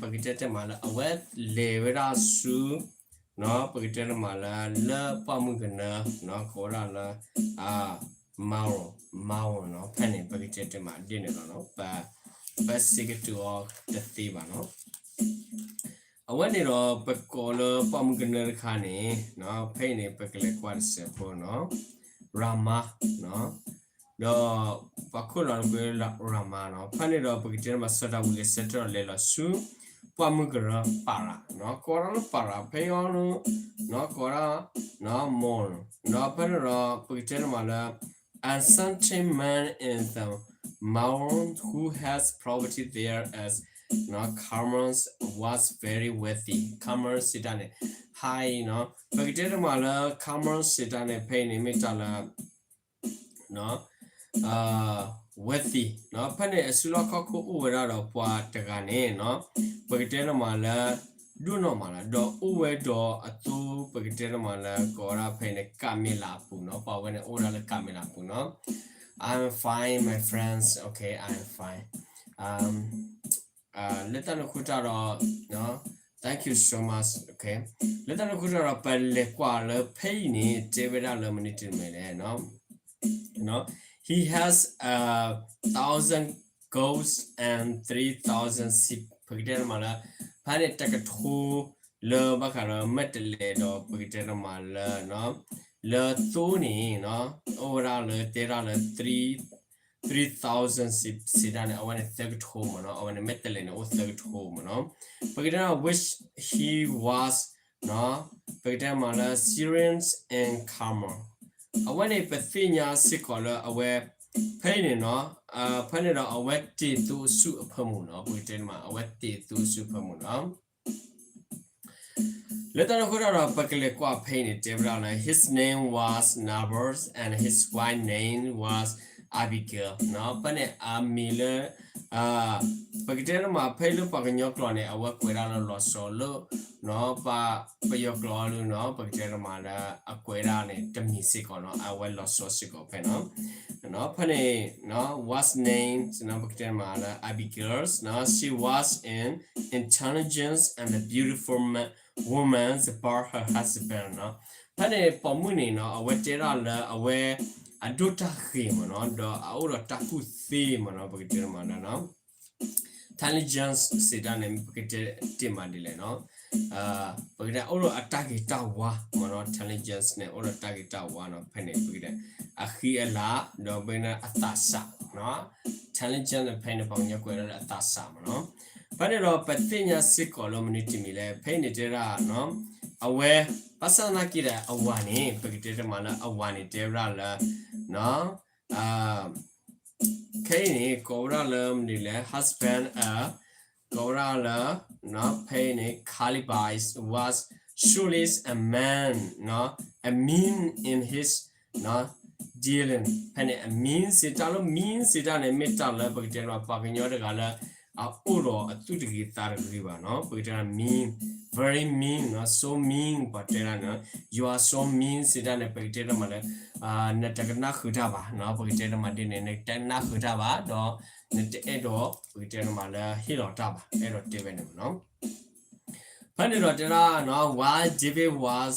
ပကတဲတမးလၢအဝဲလဲၤဝဲဒၣ်ဆူ ပကတဲတမးလၢ လၢပှၢ်မုၢ်ကနၢ ကိးဝဲဒၣ်လၢ Maroon, Maroon နီၤ, ဖဲန့ၣ် ပကတဲတမးဒ်န့ၣ်လီၤနီၤ, ပ ပစံးကတိၤအီၤတသ့ဘၣ်နီၤ. အဝဲန့ၣ်ဒီး ပကိးလၢပှၢ်မုၢ်ကနၢတခါန့ၣ် ဖဲအံၤန့ၣ် ပကလဲၤကွၢ်တစဲးဖိနီၤ, Ramah နီၤ, ဒီးပှၤခိၣ်လီၤတကွဲ Ramah နီၤ, ဖဲန့ၣ်ဒီး ပကတဲတမး စီၤဒၤဝံးကဆၢထၢၣ်ဒီး လဲၤလီၤဆူ ပှၢ်မုၢ်ကရၢ Paran နီၤ, ကိးဒၣ်လၢ Paran ဖဲအံၤနီၤ, ကိးဒၣ် Maroon နီၤ, ဖဲန့ၣ်ဒီး ပကတဲတမးလၢ A certain man in the Maroon who has property there as Carmen was very wealthy. Carmen စံးတၢ်န့ၣ် high နီၤ, ပကတဲတမးလၢ Carmen စံးတၢ်န့ၣ် ဖဲအံၤန့ၣ် မ့ၢ်တၢ်လၢ wealthy နီၤ, ဖဲန့ၣ်အစုလီၢ်ခီၣ်ခိၣ်အိၣ်ဝဲဒၣ်ဒီးပှၤတဂၤန့ၣ် ပကတဲတမးလၢ ဒိၣ်နီၢ်မးလီၤ, ဒီးအိၣ်ဝဲဒီးအသိ ပကတဲတမးလၢ ကိးဝဲဒၣ်ဖဲအံၤန့ၣ် ကၤမ့လးအပူၤနီၤ, ပှၤဝဲန့ၣ်အိၣ်ဝဲဒၣ်လၢကၤမ့လးအပူၤနီၤ. I'm fine, my friends. Okay, I'm fine. လၢတၢ်န့ၣ်အဃိတၢ်ဒီး thank you so much. Okay, လၢတၢ်န့ၣ်အဃိတၢ်ဒီး ပလဲၤကွၢ်လၢဖဲအံၤန့ၣ် တဲဝဲဒၣ်လၢမနုၤတမံၤလဲၣ်နီၤ. He has a thousand goats and three thousand sheep. ပကတဲတမးလၢ ဖဲန့ၣ်တကထိ လၢဘၣ်ဃးဒီးမဲာ်တဲးလဲးဒီး ပကတဲတမးလၢ လၢသိန့ၣ် အိၣ်ဝဲဒၣ်လၢတဲဒၣ်လၢ three thousand sheep စံးတၢ်န့ၣ် အဝဲန့ၣ်သၢကထိမ့ၢ်နီၤ, အဝဲန့ၣ်မဲာ်တဲးလဲးန့ၣ်အိၣ်သၢကထိမ့ၢ်နီၤ. ပကတဲတမး which he was ပကတဲတမးလၢ shearing in Carmel. အဝဲန့ၣ်ပသ့ၣ်ညါစ့ၢ်ကီးလၢအဝဲ ဖဲအံၤန့ၣ်နီၤ, ဖဲန့ၣ်ဒီးအဝဲတ့ၢ်သူအစုအဖၢမုၢ်နီၤ, ပကတဲတမး အဝဲတ့ၢ်သူအစုအဖၢမုၢ်နီၤ. လၢတၢ်န့ၣ်အဃိတၢ်ဒီး ပကလဲၤကွၢ်ဖဲအံၤန့ၣ် တဲဝဲဒၣ်လၢ his name was Nabal and his wife name was Abigail နီၤ, ဖဲန့ၣ်အမံၤလၢ ပကတဲတမး ဖဲလၢပှၤကညီကျိာ်န့ၣ် အဝဲကွဲးဒၣ်လၢလီၤဆီလၢ ပ ပယီၤကျိာ်အီၤလၢနီၤ, ပကတဲတမးလၢအကွဲးဒၣ်န့ၣ် တမံၤစ့ၢ်ကီးနီၤ, အဝဲလီၤဆီစ့ၢ်ကီးဖဲနီၤ. ဖဲန့ၣ် was named နီၤ, ပကတဲတမးလၢ Abigail နီၤ, she was an intelligent and a beautiful ma- woman about her husband နီၤ. ဖဲန့ၣ်ပိာ်မုၣ်န့ၣ်နီၤ, အဝဲတဲဒၣ်လၢအဝဲ အဒိၣ်တၢ်ဂ့ၤမ့ၢ်နီၤ, ဒီးအအိၣ်ဒီးတၢ်ကူၣ်သ့မ့ၢ်နီၤ, ပကတဲတမးလၢနီၤ intelligence စံးတၢ်န့ၣ် ပကတဲတ့ၢ်မးဒ်လဲၣ်နီၤ, ပကတဲအိၣ်ဒီးအတၢ်ဂ့ၤတၢ်ဝါမ့ၢ်နီၤ, intelligence န့ၣ် အိၣ်ဒီးတၢ်ဂ့ၤတၢ်ဝါနီၤ, ဖဲန့ၣ် ပကတဲ အဃံအလၤ ဒီးပကတဲအသးစၢ်နီၤ, intelligence န့ၣ် ဖဲန့ၣ် ပှၤကညီကွဲးဒၣ်လၢအသးစၢ်မ့ၢ်နီၤ. ဖဲန့ၣ်ဒီး ပသ့ၣ်ညါစ့ၢ်ကီးလၢမနုၤတမံၤလဲၣ်, ဖဲအံၤန့ၣ်တဲဒၣ်နီၤ, အဝဲ ဘၣ်ဆၣ်သနာ်က့ဒီး အဝၤန့ၣ် ပကတဲတမးလၢအဝၤန့ၣ် တဲဝဲဒၣ်လၢ ခဲအံၤန့ၣ် ကိးဝဲဒၣ်လၢမနုၤလဲၣ်, husband အ ကိးဝဲဒၣ်လၢ ဖဲအံၤန့ၣ် Caleb was surely a man, a mean in his dealing. ဖဲန့ၣ် အ mean စံးတၢ်လၢ mean စံးတၢ်န့ၣ် မ့ၢ်တၢ်လၢပကတဲလီၤ ပှၤကညီတဂၤလၢ အအိၣ်ဒီးအသူၣ်တဂ့ၤသးတဂ့ၤဘၣ်နီၤ, ပကတဲလီၤ mean, very mean နီၤ, so mean ပှၤတဲဒၣ်န့ၣ် you are so mean စံးတၢ်န့ၣ် ပကတဲတမးလၢ နတကနၣ်ဃုာ်တၢ်ဘၣ်နီၤ, ပကတဲတမးဒ်န့ၣ် နတနၢ်ဃုာ်တၢ်ဘၣ် ဒီး နတအဲၣ်ဒိး ပကတဲတမးလၢဟ့ၣ်လီၤတၢ်ဘၣ်, အဲၣ်ဒိးတဲဝဲန့ၣ်မ့ၢ်နီၤ. ဖဲန့ၣ်ဒီးတဲဒၣ်နီၤ, while David was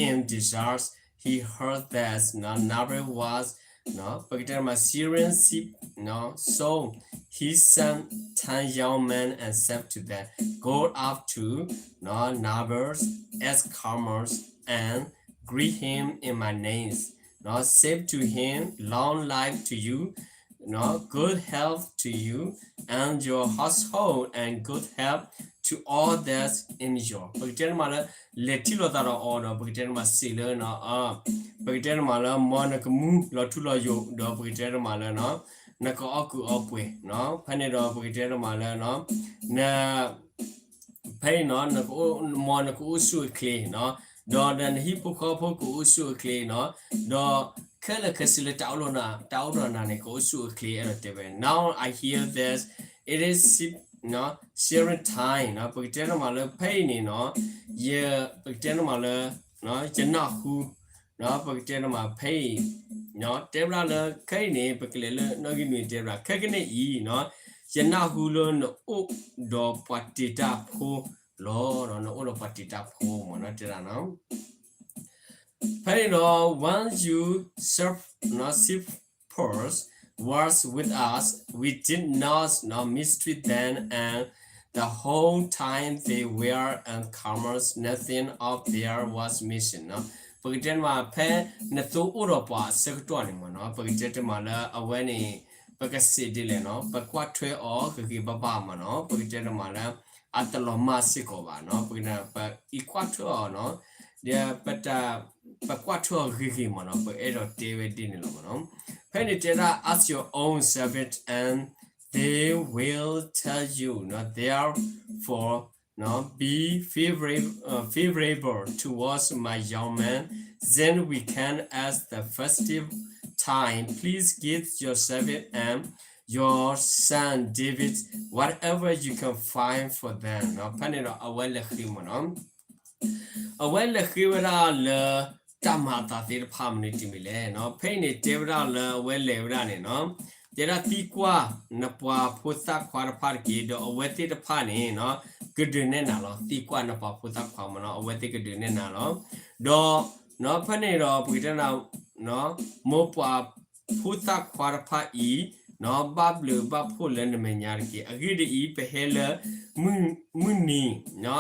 in distress, he heard that Nabal was ပကတဲတမး shearing sheep, so he sent ten young men and said to them, go up to Nabal at Carmel and greet him in my name, say to him, long life to you, good health to you and your household and good health to all that's in your ပကတဲတမးလၢ လဲၤထံၣ်လိာ်သးဒီးအီၤဒီး ပကတဲတမးစံးလၢ ပကတဲတမးလၢ မ်နကမူလီၤထူလီၤယိာ် ဒီးပကတဲတမးလၢ နကအီၣ်ကုၢ်အီပှဲၤနီၤ, ဖဲန့ၣ်ဒီးပကတဲတမးလၢ န ဖဲအံၤနီၤ မ်နကအိၣ်ဆူၣ်အိၣ်ချ့နီၤ, ဒီးနဟံၣ်ဖိဃီဖိကအိၣ်ဆူၣ်အိၣ်ချ့နီၤ, ဒီးခဲလၢာ်ခဲဆ့လၢတၢ်အိၣ်လၢနၤ တၢ်အိၣ်ဒီးနၤန့ၣ် ကအိၣ်ဆူၣ်အိၣ်ချ့ အဲၣ်ဒိးတဲဝဲ now I hear that it is shearing time နီၤ, ပကတဲတမးလၢဖဲအံၤန့ၣ်နီၤ, ယ ပကတဲတမးလၢ ယနၢ်ဟူ ပကတဲတမးဖဲအံၤ တဲဝဲဒၣ်လၢခဲအံၤန့ၣ် ပကလဲၤလၢနီၣ်ဂံၢ်နွံတဲဝဲဒၣ် ခဲကနံၣ်အံၤနီၤ, ယနၢ်ဟူလၢနအိၣ်ဒီးပှၤတ့တၢ်ဖိလီၤ. နအိၣ်ဒီးပှၤတ့တၢ်ဖိမ့ၢ်နီၤ တဲဒၣ်နီၤ. ဖဲန့ၣ်ဒီး when you serve, no, shepherds was with us, we did not, no, mistreat them, and the whole time they were unharmed, nothing of theirs was missing နီၤ. ပကတဲတမး ဖဲနသိအိၣ်ဒီးပှၤအဆၢကတီၢ်န့ၣ်မ့ၢ်နီၤ ပကတဲတမးလၢအဝဲန့ၣ် ပကစံးဒ်လဲၣ်နီၤ ပကွၢ်ထွဲအီၤဂ့ၤဂ့ၤဘၣ်ဘၣ်မ့ၢ်နီၤ ပကတဲတမးလၢ အတလီၤမၢ်စ့ၢ်ကီးဘၣ်နီၤ ပက ပအံးကွၢ်ထွဲအီၤနီၤ ဒီးပတၢ် ပကွၢ်ထွဲအီၤဂ့ၤဂ့ၤမ့ၢ်နီၤ ပအဲၣ်ဒိးတဲဝဲဒ်န့ၣ်လီၤမ့ၢ်နီၤ. ဖဲန့ၣ်တဲဒၣ် ask your own servant and they will tell you, no, therefore, no, be favorable, uh, favorable towards my young man, then we can at the festive time please give your servant and your son David whatever you can find for them နီၤ. ဖဲန့ၣ်ဒီးအဝဲလဲၤဃ့မ့ၢ်နီၤ အဝဲလဲၤဃ့ဝဲဒၣ်လၢ တၢ်မၤအသးသ့ၣ်တဖၣ်မနုၤတမံၤလဲၣ်နီၤ. ဖဲအံၤန့ၣ်တဲဝဲဒၣ်လၢအဝဲလဲၤဝဲဒၣ်န့ၣ်နီၤ တဲဒၣ်သံကွၢ်နပှၤဖိသၣ်ခွါတဖၣ်တက့ၢ် ဒီးအဝဲသ့ၣ်တဖၣ်န့ၣ်နီၤ ကဒုးနဲၣ်နၤလီၤ. သံကွၢ်နပှၤဖိသၣ်ခွါမ့ၢ်နီၤ အဝဲသ့ၣ်ကဒုးနဲၣ်နၤလီၤ. ဒီး ဖဲန့ၣ်ဒီးပကတဲဒၣ် မိၢ်ပှၤဖိသၣ်ခွါတဖၣ်အံၤ ဘၣ်ဘျုးဘၣ်ဖှိၣ်လၢနမဲာ်ညါတက့ၢ်. အဂ့ၢ်ဒ်အံၤ ပဟဲလၢ မုၢ်နံၤ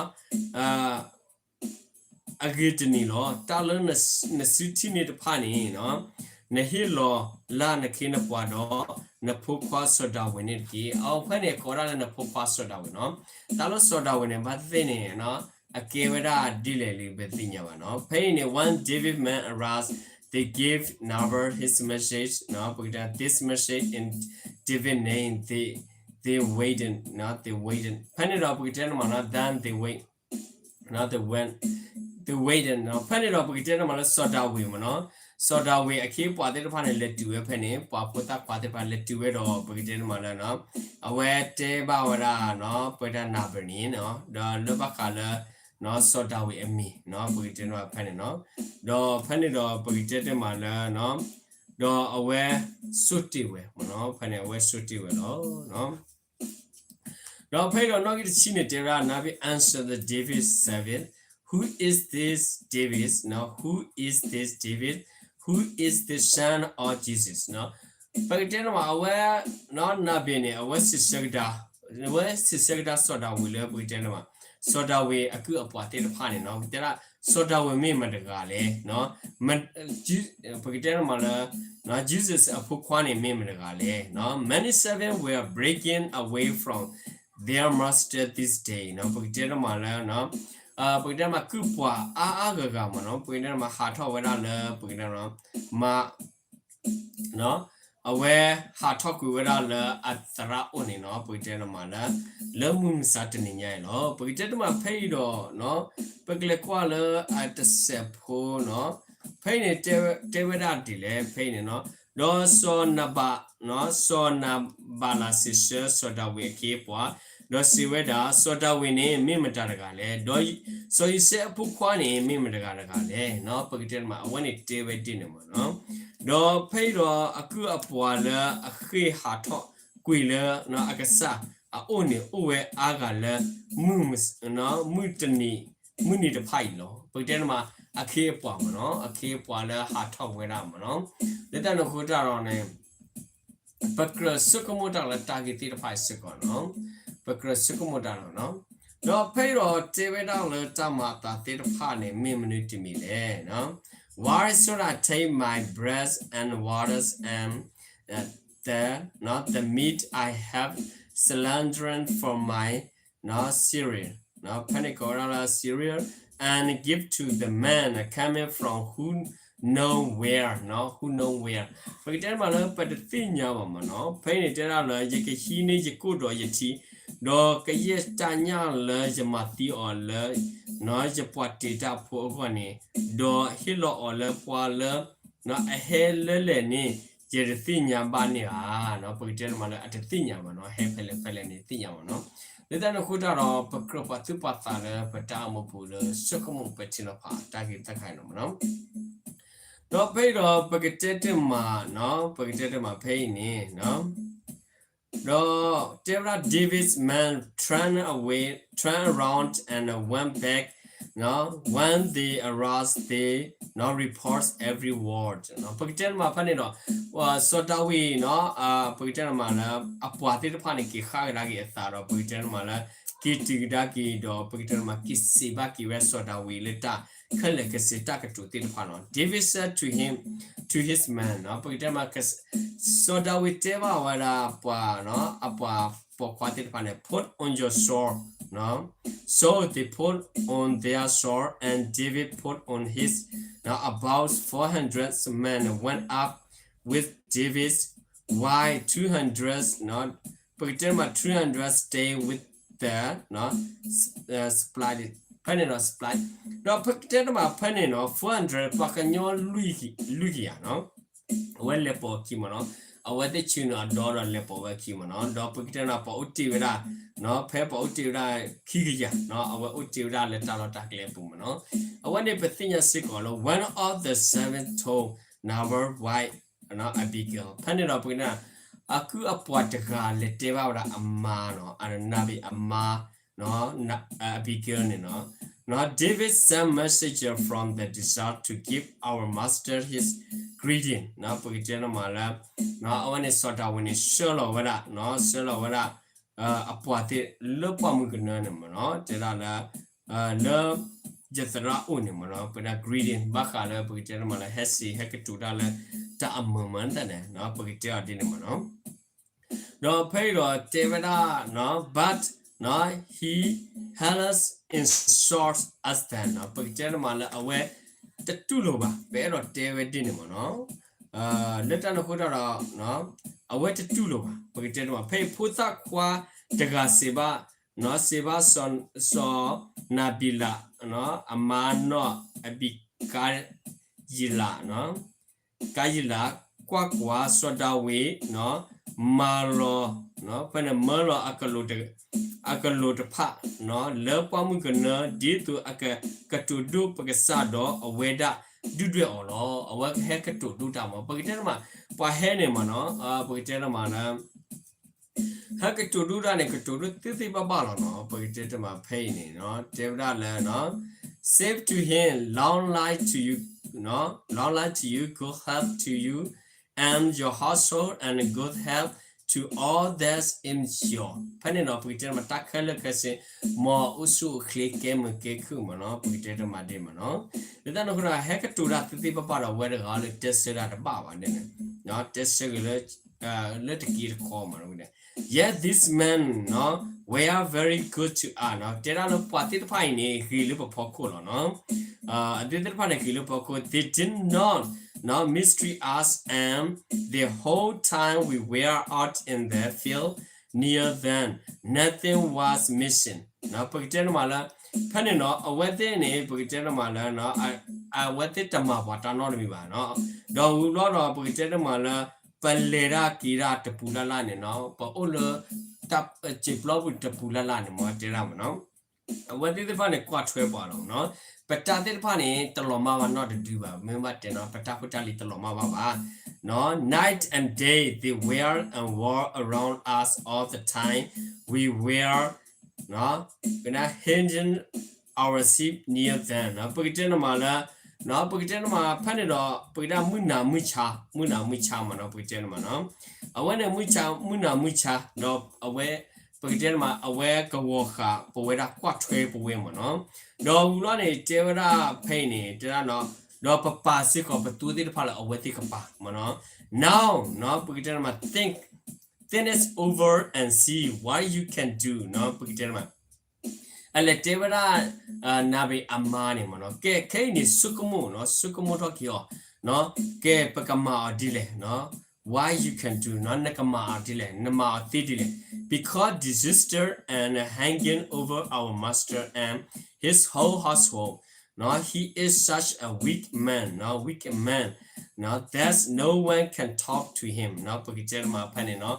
အဂ့ၤတနံၤလီၤ. တၢ်လၢနစုထံၣ်န့ၣ်တဖၣ်န့ၣ် နဟ့ၣ်လီၤလၢနခ့နပှၤဒီး နဖိခွါစီၤဒၤဝံးန့ၣ်တက့ၢ်. အဝဲဖဲန့ၣ်ကိးဒၣ်လၢနဖိခွါစီၤဒၤဝံးနီၤ. တၢ်လၢစီၤဒၤဝံးန့ၣ် ဘၣ်သ့ၣ်သ့ၣ်န့ၣ် အကဲဝဲဒၣ်ဒ်လဲၣ်လံ ပသ့ၣ်ညါဘၣ်နီၤ. ဖဲအံၤန့ၣ် when David men arrived, they gave Nabal his message, ပကတဲ this message in David name, they, they waited, they waited. ဖဲန့ၣ်ဒီးပကတဲန့ၣ်မးနီၤ then they wait, they went, they waited. ဖဲန့ၣ်ဒီးပကတဲန့ၣ်မးလၢစီၤဒၤဝံးမးနီၤ. စီၤဒၤဝံးအခ့အပှၤသ့ၣ်တဖၣ်န့ၣ် လဲၤတုၤဝဲဖဲန့ၣ် ပှၤဖိသၣ်ခွါသ့ၣ်တဖၣ်လဲၤတုၤဝဲဒီး ပကတဲန့ၣ်မးလၢ အဝဲတဲဘၣ်ဝဲဒၣ် ပဝဲဒၣ် Nabal န့ၣ် ဒီးလၢဘၣ်ဃးလၢ စီၤဒၤဝံးအမံၤ ပကတဲန့ၣ်ဖဲန့ၣ်နီၤ. ဒီးဖဲန့ၣ်ဒီးပကတဲတ့ၢ်မးလၢ ဒီးအဝဲဆိတ့ၢ်ဝဲမ့ၢ်နီၤ. ဖဲန့ၣ်အဝဲဆိတ့ၢ်ဝဲလီၤ. ဒီးဖဲအံၤဒီးနီၣ်ဂံၢ်တဆံန့ၣ်တဲဝဲဒၣ် Nabal answered the David's servant, Who is this David? Who is this David? Who is the son of Jesse? ပကတဲန့ၣ်မး အဝဲ Nabal န့ၣ် အဝဲစံးဆၢကဒါ အဝဲစံးဆၢကဒါစီၤဒၤဝံးလၢပကတဲန့ၣ်မး စီၤဒၤဝံးအကုၢ်အပှၤသ့ၣ်တဖၣ်န့ၣ်နီၤ ပကတဲဒၣ် စီၤဒၤဝံးမ့ၢ်မတဂၤလဲၣ် ပကတဲန့ၣ်မးလၢ Jesus အဖိခွါန့ၣ်မ့ၢ်မတဂၤလဲၣ်. Many servants were breaking away from their master this day ပကတဲန့ၣ်မးလၢ ပကတဲန့ၣ်မး ကုၢ်ပှၤအါအါဂၤဂၤမးနီၤ ပကတဲန့ၣ်မး ဟးထီၣ်ဝဲဒၣ်လၢ ပကတဲ မၤ အဝဲဟးထီၣ်ကွံာ်ဝဲဒၣ်လၢအသရၣ်အိၣ်န့ၣ်နီၤ ပကတဲန့ၣ်မးလၢ လၢမုၢ်မဆါတနံၤညါအံၤလီၤ. ပကတဲတ့ၢ်မးဖဲအံၤဒီး ပကလဲၤကွၢ်လၢအတစဲးဖိနီၤ ဖဲအံၤန့ၣ် တဲဝဲဒၣ်ဒ်လဲၣ် ဖဲအံၤန့ၣ်နီၤ ဒီးစီၤနၤဘၤ စီၤနၤဘၤလးစံးဆၢစီၤဒၤဝံးအခ့အပှၤ ဒီးစံးဝဲဒၣ် စီၤဒၤဝံးန့ၣ်မ့ၢ်မတၤတဂၤလဲၣ် ဒီးစီၤယံးစဲအဖိခွါန့ၣ် မ့ၢ်မတဂၤတဂၤလဲၣ် ပကတဲတ့ၢ်မး အဝဲန့ၣ်တဲဝဲဒ်န့ၣ်မးနီၤ ဒီးဖဲအံၤဒီးအကုၢ်အပှၤလၢအဃ့ၢ်ဟးထီၣ်ကွံာ်လၢအကစၢ်အအိၣ်န့ၣ် အိၣ်ဝဲအါဂၤလၢ မုၢ်တနံၤ မုၢ်နံၤတဖၣ်အံၤလီၤ. ပကတဲတ့ၢ်မး အခ့အပှၤမးနီၤ အခ့အပှၤလၢဟးထီၣ်ဝဲဒၣ်မးနီၤ လၢတၢ်န့ၣ်အဃိတၢ်ဒီးန့ၣ် ပကြၢးဆိကမိၣ်တၢ်လၢတၢ်ဂ့ၢ်သ့ၣ်တဖၣ်အံၤစ့ၢ်ကီးနီၤ ပကြၢးဆိကမိၣ်တၢ်လီၤနီၤ ဒီးဖဲအံၤဒီးတဲဝဲဒၣ်လၢတၢ်မၤအသးသ့ၣ်တဖၣ်န့ၣ် မ့ၢ်မနုၤတမံၤလဲၣ် Why should I take my bread and waters and the, the meat I have slaughtered for my cereal, ဖဲန့ၣ်ကိးဝဲဒၣ်လၢ cereal, and give to the man coming from who know where, who know where. ပကတဲတ့ၢ်မးလၢပတသ့ၣ်ညါဘၣ်မးနီၤ ဖဲအံၤန့ၣ်တဲဒၣ်လၢ ယကဟံးန့ၢ်ယကိၣ်ဒီးယထံ ဒီးကယဲၢ်တၢ်ညၣ်လၢယမၤသံအီၤလၢ ယပှၤတ့တၢ်ဖိအဂီၢ်န့ၣ် ဒီးဟ့ၣ်လီၤအီၤလၢပှၤလၢ အဟဲလၢလဲၣ်န့ၣ် ယတသ့ၣ်ညါဘၣ်န့ၣ်ဧါ. ပကတဲတ့ၢ်မးလၢအတသ့ၣ်ညါဘၣ်နီၤ ဟဲဖဲလဲၣ်ဖဲလဲၣ်န့ၣ်သ့ၣ်ညါဘၣ်နီၤ လၢတၢ်န့ၣ်အဃိတၢ်ဒီး ပကြၢးပာ်သူၣ်ပာ်သးလၢပတၢ်အိၣ်မူပူၤလၢ ဆိကမိၣ်ပထံနီၤဖးတၢ်ဂ့ၢ်တခါအံၤန့ၣ်မးနီၤ ဒီးဖဲအံၤဒီးပကတဲတ့ၢ်မး ပကတဲတ့ၢ်မးဖဲအံၤန့ၣ် ဒီးတဲဝဲဒၣ် David's men turned away, turned around and went back, when they aroused, they reported every word. ပကတဲတမးဖဲန့ၣ်ဒီး စီၤဒၤဝံးနီၤ ပကတဲတမးလၢ အပှၤသ့ၣ်တဖၣ်န့ၣ် က့ၤဃၣ်ကဒါက့ၤအသးဒီး ပကတဲတမးလၢ က့ၤတုၤကဒါက့ၤဒီး ပကတဲတမး က့ၤစံးဘၣ်က့ၤဝဲစီၤဒၤဝံးလၢတၢ်ခဲလၢာ်ခဲဆ့တၢ်ကတိၤသ့ၣ်တဖၣ်နီၤ. David said to him, to his men, ပကတဲတမး စီၤဒၤဝံးတဲဘၣ်ဝဲဒၣ်ပှၤနီၤ အပှၤပိာ်ခွါသ့ၣ်တဖၣ်န့ၣ် put on your sword, နီၤ. So they put on their sword and David put on his, နီၤ. About four hundred men went up with David, while two hundred, နီၤ, ပကတဲမး two hundred stayed with the, နီၤ, supply, ဖဲန့ၣ်ဒီး supply, ဒီးပကတဲတမးဖဲန့ၣ်နီၤ four hundred ပှၤကညီလွံၢ်ကယၤနီၤ အဝဲလဲၤပိာ်အခံမ့ၢ်နီၤ, အဝဲသ့ၣ်ဆ့ၣ်နီၤအဒီဒီးလဲၤပိာ်ဝဲအခံမ့ၢ်နီၤ, ဒီးပကတဲနီၤ ပှၤအိၣ်တ့ၢ်ဝဲဒၣ်, နီၤ, ဖဲပှၤအိၣ်တ့ၢ်ဝဲဒၣ်ခံကယၤနီၤ, အဝဲအိၣ်တ့ၢ်ဝဲဒၣ်လၢတၢ်လီၢ်တၢ်ကျဲအပူၤမ့ၢ်နီၤ, အဝဲန့ၣ်ပသ့ၣ်ညါစ့ၢ်ကီးလၢ when all the seven told Nabal wife, နီၤ, Abigail, ဖဲန့ၣ်ဒီးပကတဲနီၤ အကုၢ်အပှၤတဂၤလဲၤတဲဘၣ်ဝဲဒၣ်အမါနီၤ, အနၤဘ့းအမါ နီၤ, Abigail န့ၣ်နီၤ, နီၤ, David sent messenger from the desert to give our master his greeting, နီၤ, ပကတဲနီၤမးလၢ နီၤ, အဝဲန့ၣ်စီၤဒၤဝံးန့ၣ် ဆှၢလီၤဝဲဒၣ်, နီၤ, ဆှၢလီၤဝဲဒၣ် အပှၤသ့ၣ်လၢပှၢ်မုၢ်ကနၢန့ၣ်မ့ၢ်နီၤ, တဲဒၣ်လၢ လၢ ယသရၣ်အိၣ်န့ၣ်မ့ၢ်နီၤ, ပကတဲ greeting ဘၣ်ဃးလၢပကတဲနီၤမးလၢ ဟဲစံးဟဲကတိၤတၢ်လၢ တၢ်အမုာ်မ့ၢ်တၢ်န့ၣ် ပကတဲအီၤဒ်န့ၣ်မ့ၢ်နီၤ. ဒီးဖဲအံၤဒီးတဲဝဲဒၣ်နီၤ, but, နီၤ, he held us in short as then, နီၤ, ပကတဲတမးလၢအဝဲတတူၢ်လိာ်ဘၣ်, ပအဲၣ်ဒိးတဲဝဲဒ်န့ၣ်မ့ၢ်နီၤ, လၢတၢ်န့ၣ်အဃိတၢ်ဒီး အဝဲတတူၢ်လိာ်ဘၣ်, ပကတဲတမး ဖဲအံၤဖိသၣ်ခွါတဂၤစံးဘၣ်, နီၤ, စံးဘၣ်စီၤ, စီၤနၤဘံလး, နီၤ, အမါနီၢ်အဘံကါယံလး, နီၤ ကါယံလး, ကွၢ်ကွၢ်, စီၤဒၤဝံး, နီၤ, မၤလီၤ, နီၤ, ဖဲန့ၣ်မၢလီၤအကလိၤတဖၣ်, နီၤ, လၢပှၢ်မုၢ်ကနၢ ဒ်သိးအကကတိၤဒိၣ်ပကစၢ်ဒီးအဝဲဒၣ်ဒုၣ်ဒွဲၣ်အီၤလီၤ. အဝဲကဟဲကတိၤဒိၣ်တၢ်မ့ၢ်, ပကတဲတမး, ပှၤဟဲန့ၣ်မ့ၢ်နီၤ, ပကတဲတမးလၢ ဟဲကတိၤဒိၣ်တၢ်န့ၣ် ကတိၤဒိၣ်သ့သ့ဘၣ်ဘၣ်လီၤနီၤ, ပကတဲတမးဖဲအံၤန့ၣ်နီၤ, တဲဝဲဒၣ်လၢ Say to him, long life to you, long life to you, good health to you and your household, and good health to all that's in your, ဖဲန့ၣ်နီၤ ပကတဲတမး တၢ်ခဲလၢာ်ခဲဆ့ မ်အအိၣ်ဆူၣ်အိၣ်ချ့ ကဲမုာ်ကဲခုၣ်မ့ၢ်နီၤ, ပကတဲတမးဒ်မ့ၢ်နီၤ, လၢတၢ်န့ၣ်အဃိဒီး ဟဲကတိၤတၢ်သ့သ့ဘၣ်ဘၣ်ဒီး အဝဲတဂၤလၢတဲဆၢတၢ်တဘၣ်ဘၣ်န့ၣ်, တဲဆၢက့ၤလၢ လၢတက့ၤတခီမ့ၢ်နီၤ, Yet these men, နီၤ, were very good to us, နီၤ, တဲဒၣ်လၢပှၤသ့ၣ်တဖၣ်အံၤန့ၣ် ဂ့ၤလၢပဖီခိၣ်လီၤနီၤ, အသ့ၣ်တဖၣ်န့ၣ်ဂ့ၤလၢပဖီခိၣ်, they did not, နီၤ, mistreat us, and the whole time we were out in the field near them, nothing was missing, နီၤ, ပကတဲတမးလၢ ဖဲန့ၣ်နီၤ အဝဲသ့ၣ်န့ၣ် ပကတဲတမးလၢ အဝဲသ့ၣ်တမၤပှၤတၢ်နီတမံၤဘၣ်နီၤ, ဒီးဝံၤဘျီဒီး ပကတဲတမးလၢ ပလဲၤတၢ်က့ၤတၢ်တပူၤလၢ်လၢ်န့ၣ်နီၤ, ပအိၣ်လၢ တၢ်စံာ်ပျီပူၤတပူၤလၢ်လၢ်န့ၣ် မ့ၢ်တဲဒၣ်မ့ၢ်နီၤ, အဝဲသ့ၣ်တဖၣ်န့ၣ် ကွၢ်ထွဲပှၤလီၤနီၤ, ပတၢ်သ့ၣ်တဖၣ်န့ၣ် တလီၤမၢ်ဘၣ်နီတဒုဘၣ်, မ့ၢ်ဘၣ်တဲနီၤ ပတၢ်ဖိတၢ်လံၤတလီၤမၢ်ဘၣ်ဘၣ်, နီၤ, night and day they were and were around us all the time we were, နီၤ, hiding our sheep near them, နီၤ, ပကတဲနမးလၢ နီၤ, ပကတဲနမး ဖဲန့ၣ်ဒီး ပကတဲမုၢ်နၤမုၢ်ဆါ, မုၢ်နၤမုၢ်ဆါမးနီၤ, ပကတဲနမးနီၤ, အဝဲန့ၣ် မုၢ်နၤမုၢ်ဆါ ဒီးအဝဲ ပကတဲနမး အဝဲကဝီၤဃာ်ပဝဲဒၣ် ကွၢ်ထွဲပဝဲမးနီၤ, ဒီးဝံၤလီၤန့ၣ် တဲဝဲဒၣ်ဖဲအံၤန့ၣ် တဲဒၣ်နီၤ, ဒီးပပာ်စ့ၢ်ကီးပသိသ့ၣ်တဖၣ်လၢအဝဲသ့ၣ်ကပၤမးနီၤ, now, နီၤ, ပကတဲနမး think, think this over and see what you can do, နီၤ, ပကတဲနမး အလဲၤတဲဝဲဒၣ် နၤဘ့းအမါန့ၣ်မးနီၤ, ကဲ ခဲအံၤန့ၣ် ဆိကမိၣ်နီၤ, ဆိကမိၣ်ထီၣ်က့ၤအီၤ, ကဲ ပကမၤအီၤဒ်လဲၣ်, what you can do, နီၤ, နကမၤအီၤဒ်လဲၣ်, နမၤအီၤသ့ဒ်လဲၣ်, because disaster and hanging over our master and his whole household, နီၤ, he is such a weak man, နီၤ, weak man, နီၤ, that no one can talk to him, နီၤ, ပကတဲနမးဖဲန့ၣ်နီၤ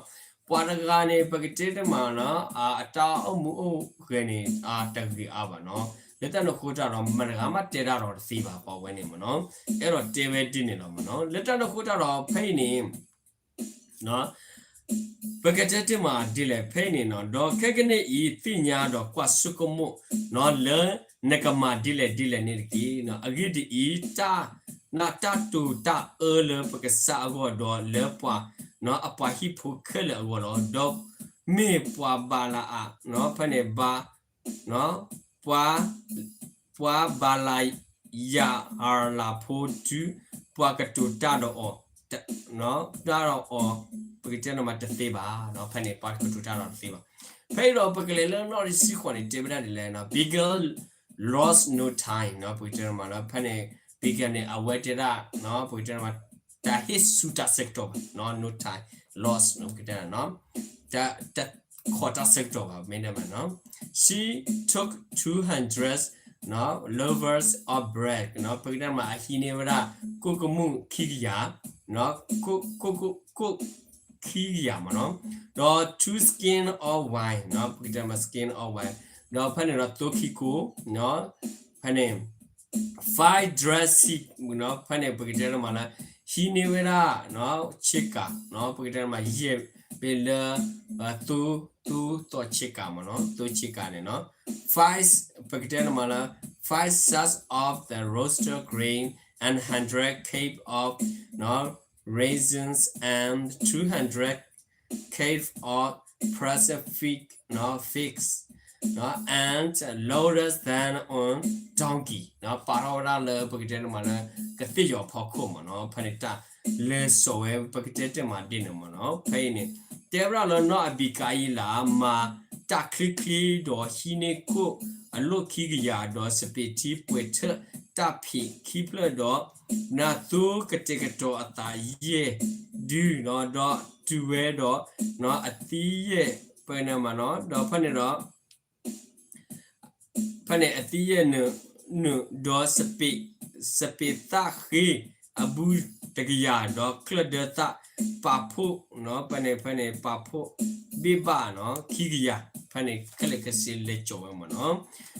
ပှၤတဂၤန့ၣ် ပကတဲတမးနီၤ, အတၢ်အိၣ်မူအိၣ်ဂဲၤန့ၣ် တဂ့ၤအါဘၣ်နီၤ, လၢတၢ်န့ၣ်အဃိတၢ်ဒီး မတၤတဂၤမးတဲတၢ်ဒီးတသ့ဘၣ် ပှၤဝဲန့ၣ်မးနီၤ, အဲၣ်ဒိးတဲဝဲဒ်န့ၣ်လီၤမးနီၤ, လၢတၢ်န့ၣ်အဃိတၢ်ဒီး ဖဲအံၤန့ၣ် နီၤ, ပကတဲတ့ၢ်မးဒ်လဲၣ်ဖဲအံၤန့ၣ်နီၤ, ဒီးခဲကနံၣ်အံၤ သ့ၣ်ညါဒီးကွၢ်ဆိကမိၣ်နီၤ လၢနကမၤဒ်လဲၣ်ဒ်လဲၣ်န့ၣ်တက့ၢ်. အဂ့ၢ်ဒ်အံၤ, တၢ်, တၢ်တိာ်တၢ်အၢလၢပကစၢ်အဂီၢ်ဒီးလၢပှၤနီၤ အပှၤဟံၣ်ဖိခဲလၢာ်အဂီၢ်လီၤ. ဒီးမ့ၢ်ပှၤဘၤလအးနီၤ ဖဲန့ၣ်ဘၤ ပှၤ ပှၤဘၤလယၤအၤလးဖိတုၤ ပှၤကတိၤတၢ်ဒီးအီၤ, တၢ်ဒီးအီၤ, ပကတဲန့ၣ်မးတသ့ဘၣ်. ဖဲန့ၣ် ပှၤကတိၤတၢ်ဒီးတသ့ဘၣ်. ဖဲအံၤဒီးပကလဲၤလၢနီၣ်တဆံဃိးန့ၣ် တဲဝဲဒၣ်ဒ်လဲၣ်နီၤ, Bigel lost no time နီၤ, ပကတဲန့ၣ်မးနီၤ, ဖဲန့ၣ် Bigel န့ၣ် အဝဲတဲဒၣ်နီၤ ပကတဲန့ၣ်မး တဟ့ၣ်ဆူၣ်တၢ်ဆၢကတီၢ်ဘၣ်နီၤ, no time lost နီၤ ပကတဲန့ၣ်နီၤ, တ တခိးတၢ်ဆၢကတီၢ်ဘၣ် မ့ၢ်ဒ်မးနီၤ. She took two hundred နီၤ loaves of bread နီၤ, ပကတဲမး အဟံးန့ၢ်ဝဲဒၣ် ကိၣ်ကမူၣ်ခံကယၤ, ကိၣ် ကိၣ် ကိၣ် ခံကယၤမးနီၤ, ဒီး two skin of wine နီၤ, ပကတဲမး skin of wine ဒီးဖဲန့ၣ်ဒီးသိခံကိၣ်နီၤ, ဖဲန့ၣ် five dressed sheep နီၤ, ဖဲန့ၣ် ပကတဲတမးလၢ ဟံးန့ၢ်ဝဲဒၣ်နီၤ ဆ့ကၤနီၤ, ပကတဲတမး ယဲၢ်ဘ့ၣ်လၢ သိ သိသီဆ့ကၤမးနီၤ, သိဆ့ကၤန့ၣ်နီၤ, five ပကတဲတမးလၢ five sacks of the roasted grain and hundred cake of နီၤ raisins and two hundred cake of pressed fig နီၤ figs နီၤ and loaded them on donkey နီၤ, ပာ်ထီၣ်ဝဲဒၣ်လၢ ပကတဲတမးလၢ ကသ့ၣ်ယီၤဖီခိၣ်မးနီၤ, ဖဲန့ၣ်တၢ်လဲၤစိာ်ဝဲ ပကတဲတ့ၢ်မးဒ်န့ၣ်မးနီၤ, ဖဲအံၤန့ၣ် တဲဝဲဒၣ်လၢနီၢ်အဘံကၤအံလး မၤတၢ်ချ့ချ့ဒီးဟံးန့ၢ်ကိၣ်အလိၣ်ခံကယၤ ဒီးစပံးထံပှဲၤထၢၣ်တၢ်ဖံးခံဖျၢၣ်ဒီး နသိကတဲာ်ကတီၤအသးယဲၢ်ဒုနီၤ, ဒီးတုၤဝဲဒီးနီၤ အသံယဲၢ် ပကတဲမးနီၤ, ဒီးဖဲန့ၣ်ဒီး ဖဲန့ၣ်အသံယဲၢ်နုာ် နုာ်ဒီး စပံးသၣ်ဃ့အဘုတကယၤ ဒီးချၢၣ်ဒၢသၣ်ပာ်ဖှိၣ်နီၤ, ဖဲန့ၣ် ဖဲန့ၣ်ပာ်ဖှိၣ်ဘ့ၣ်ဘၣ်နီၤ ခံကယၤ, ဖဲန့ၣ်ခဲလၢာ်ခဲဆ့လဲၤစိာ်ဝဲမးနီၤ,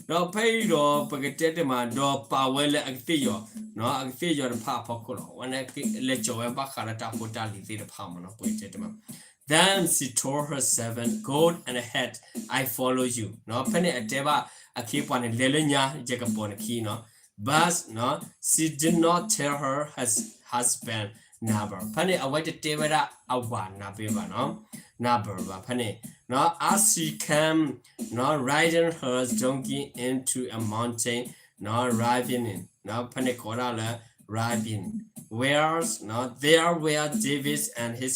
ဒီးဖဲအံၤဒီးပကတဲတ့ၢ်မး ဒီးပာ်ဝဲလၢအကသ့ၣ်ယီၤနီၤ, အကသ့ၣ်ယီၤတဖၣ်အဖီခိၣ်လီၤ, ဝဲန့ၣ်လဲၤစိာ်ဝဲဘၣ်ဃးလၢတၢ်ဖိတၢ်လံၤသ့ၣ်တဖၣ်မးနီၤ, ပကတဲတ့ၢ်မး Then she told her servant, "Go ahead, I follow you." နီၤ, ဖဲန့ၣ်အတဲဘၣ်အခ့အပှၤန့ၣ် လဲၤလၢညါ ယကပိာ်နခံနီၤ, but နီၤ she did not tell her hus- husband Nabal, ဖဲန့ၣ်အဝဲတတဲဝဲဒၣ်အဝၤ Nabal ဘၣ်နီၤ, Nabal ဘၣ်, ဖဲန့ၣ်နီၤ as she came နီၤ riding her donkey into a mountain နီၤ ravine နီၤ, ဖဲန့ၣ်ကိးဒၣ်လၢ ravine, where နီၤ there were David and his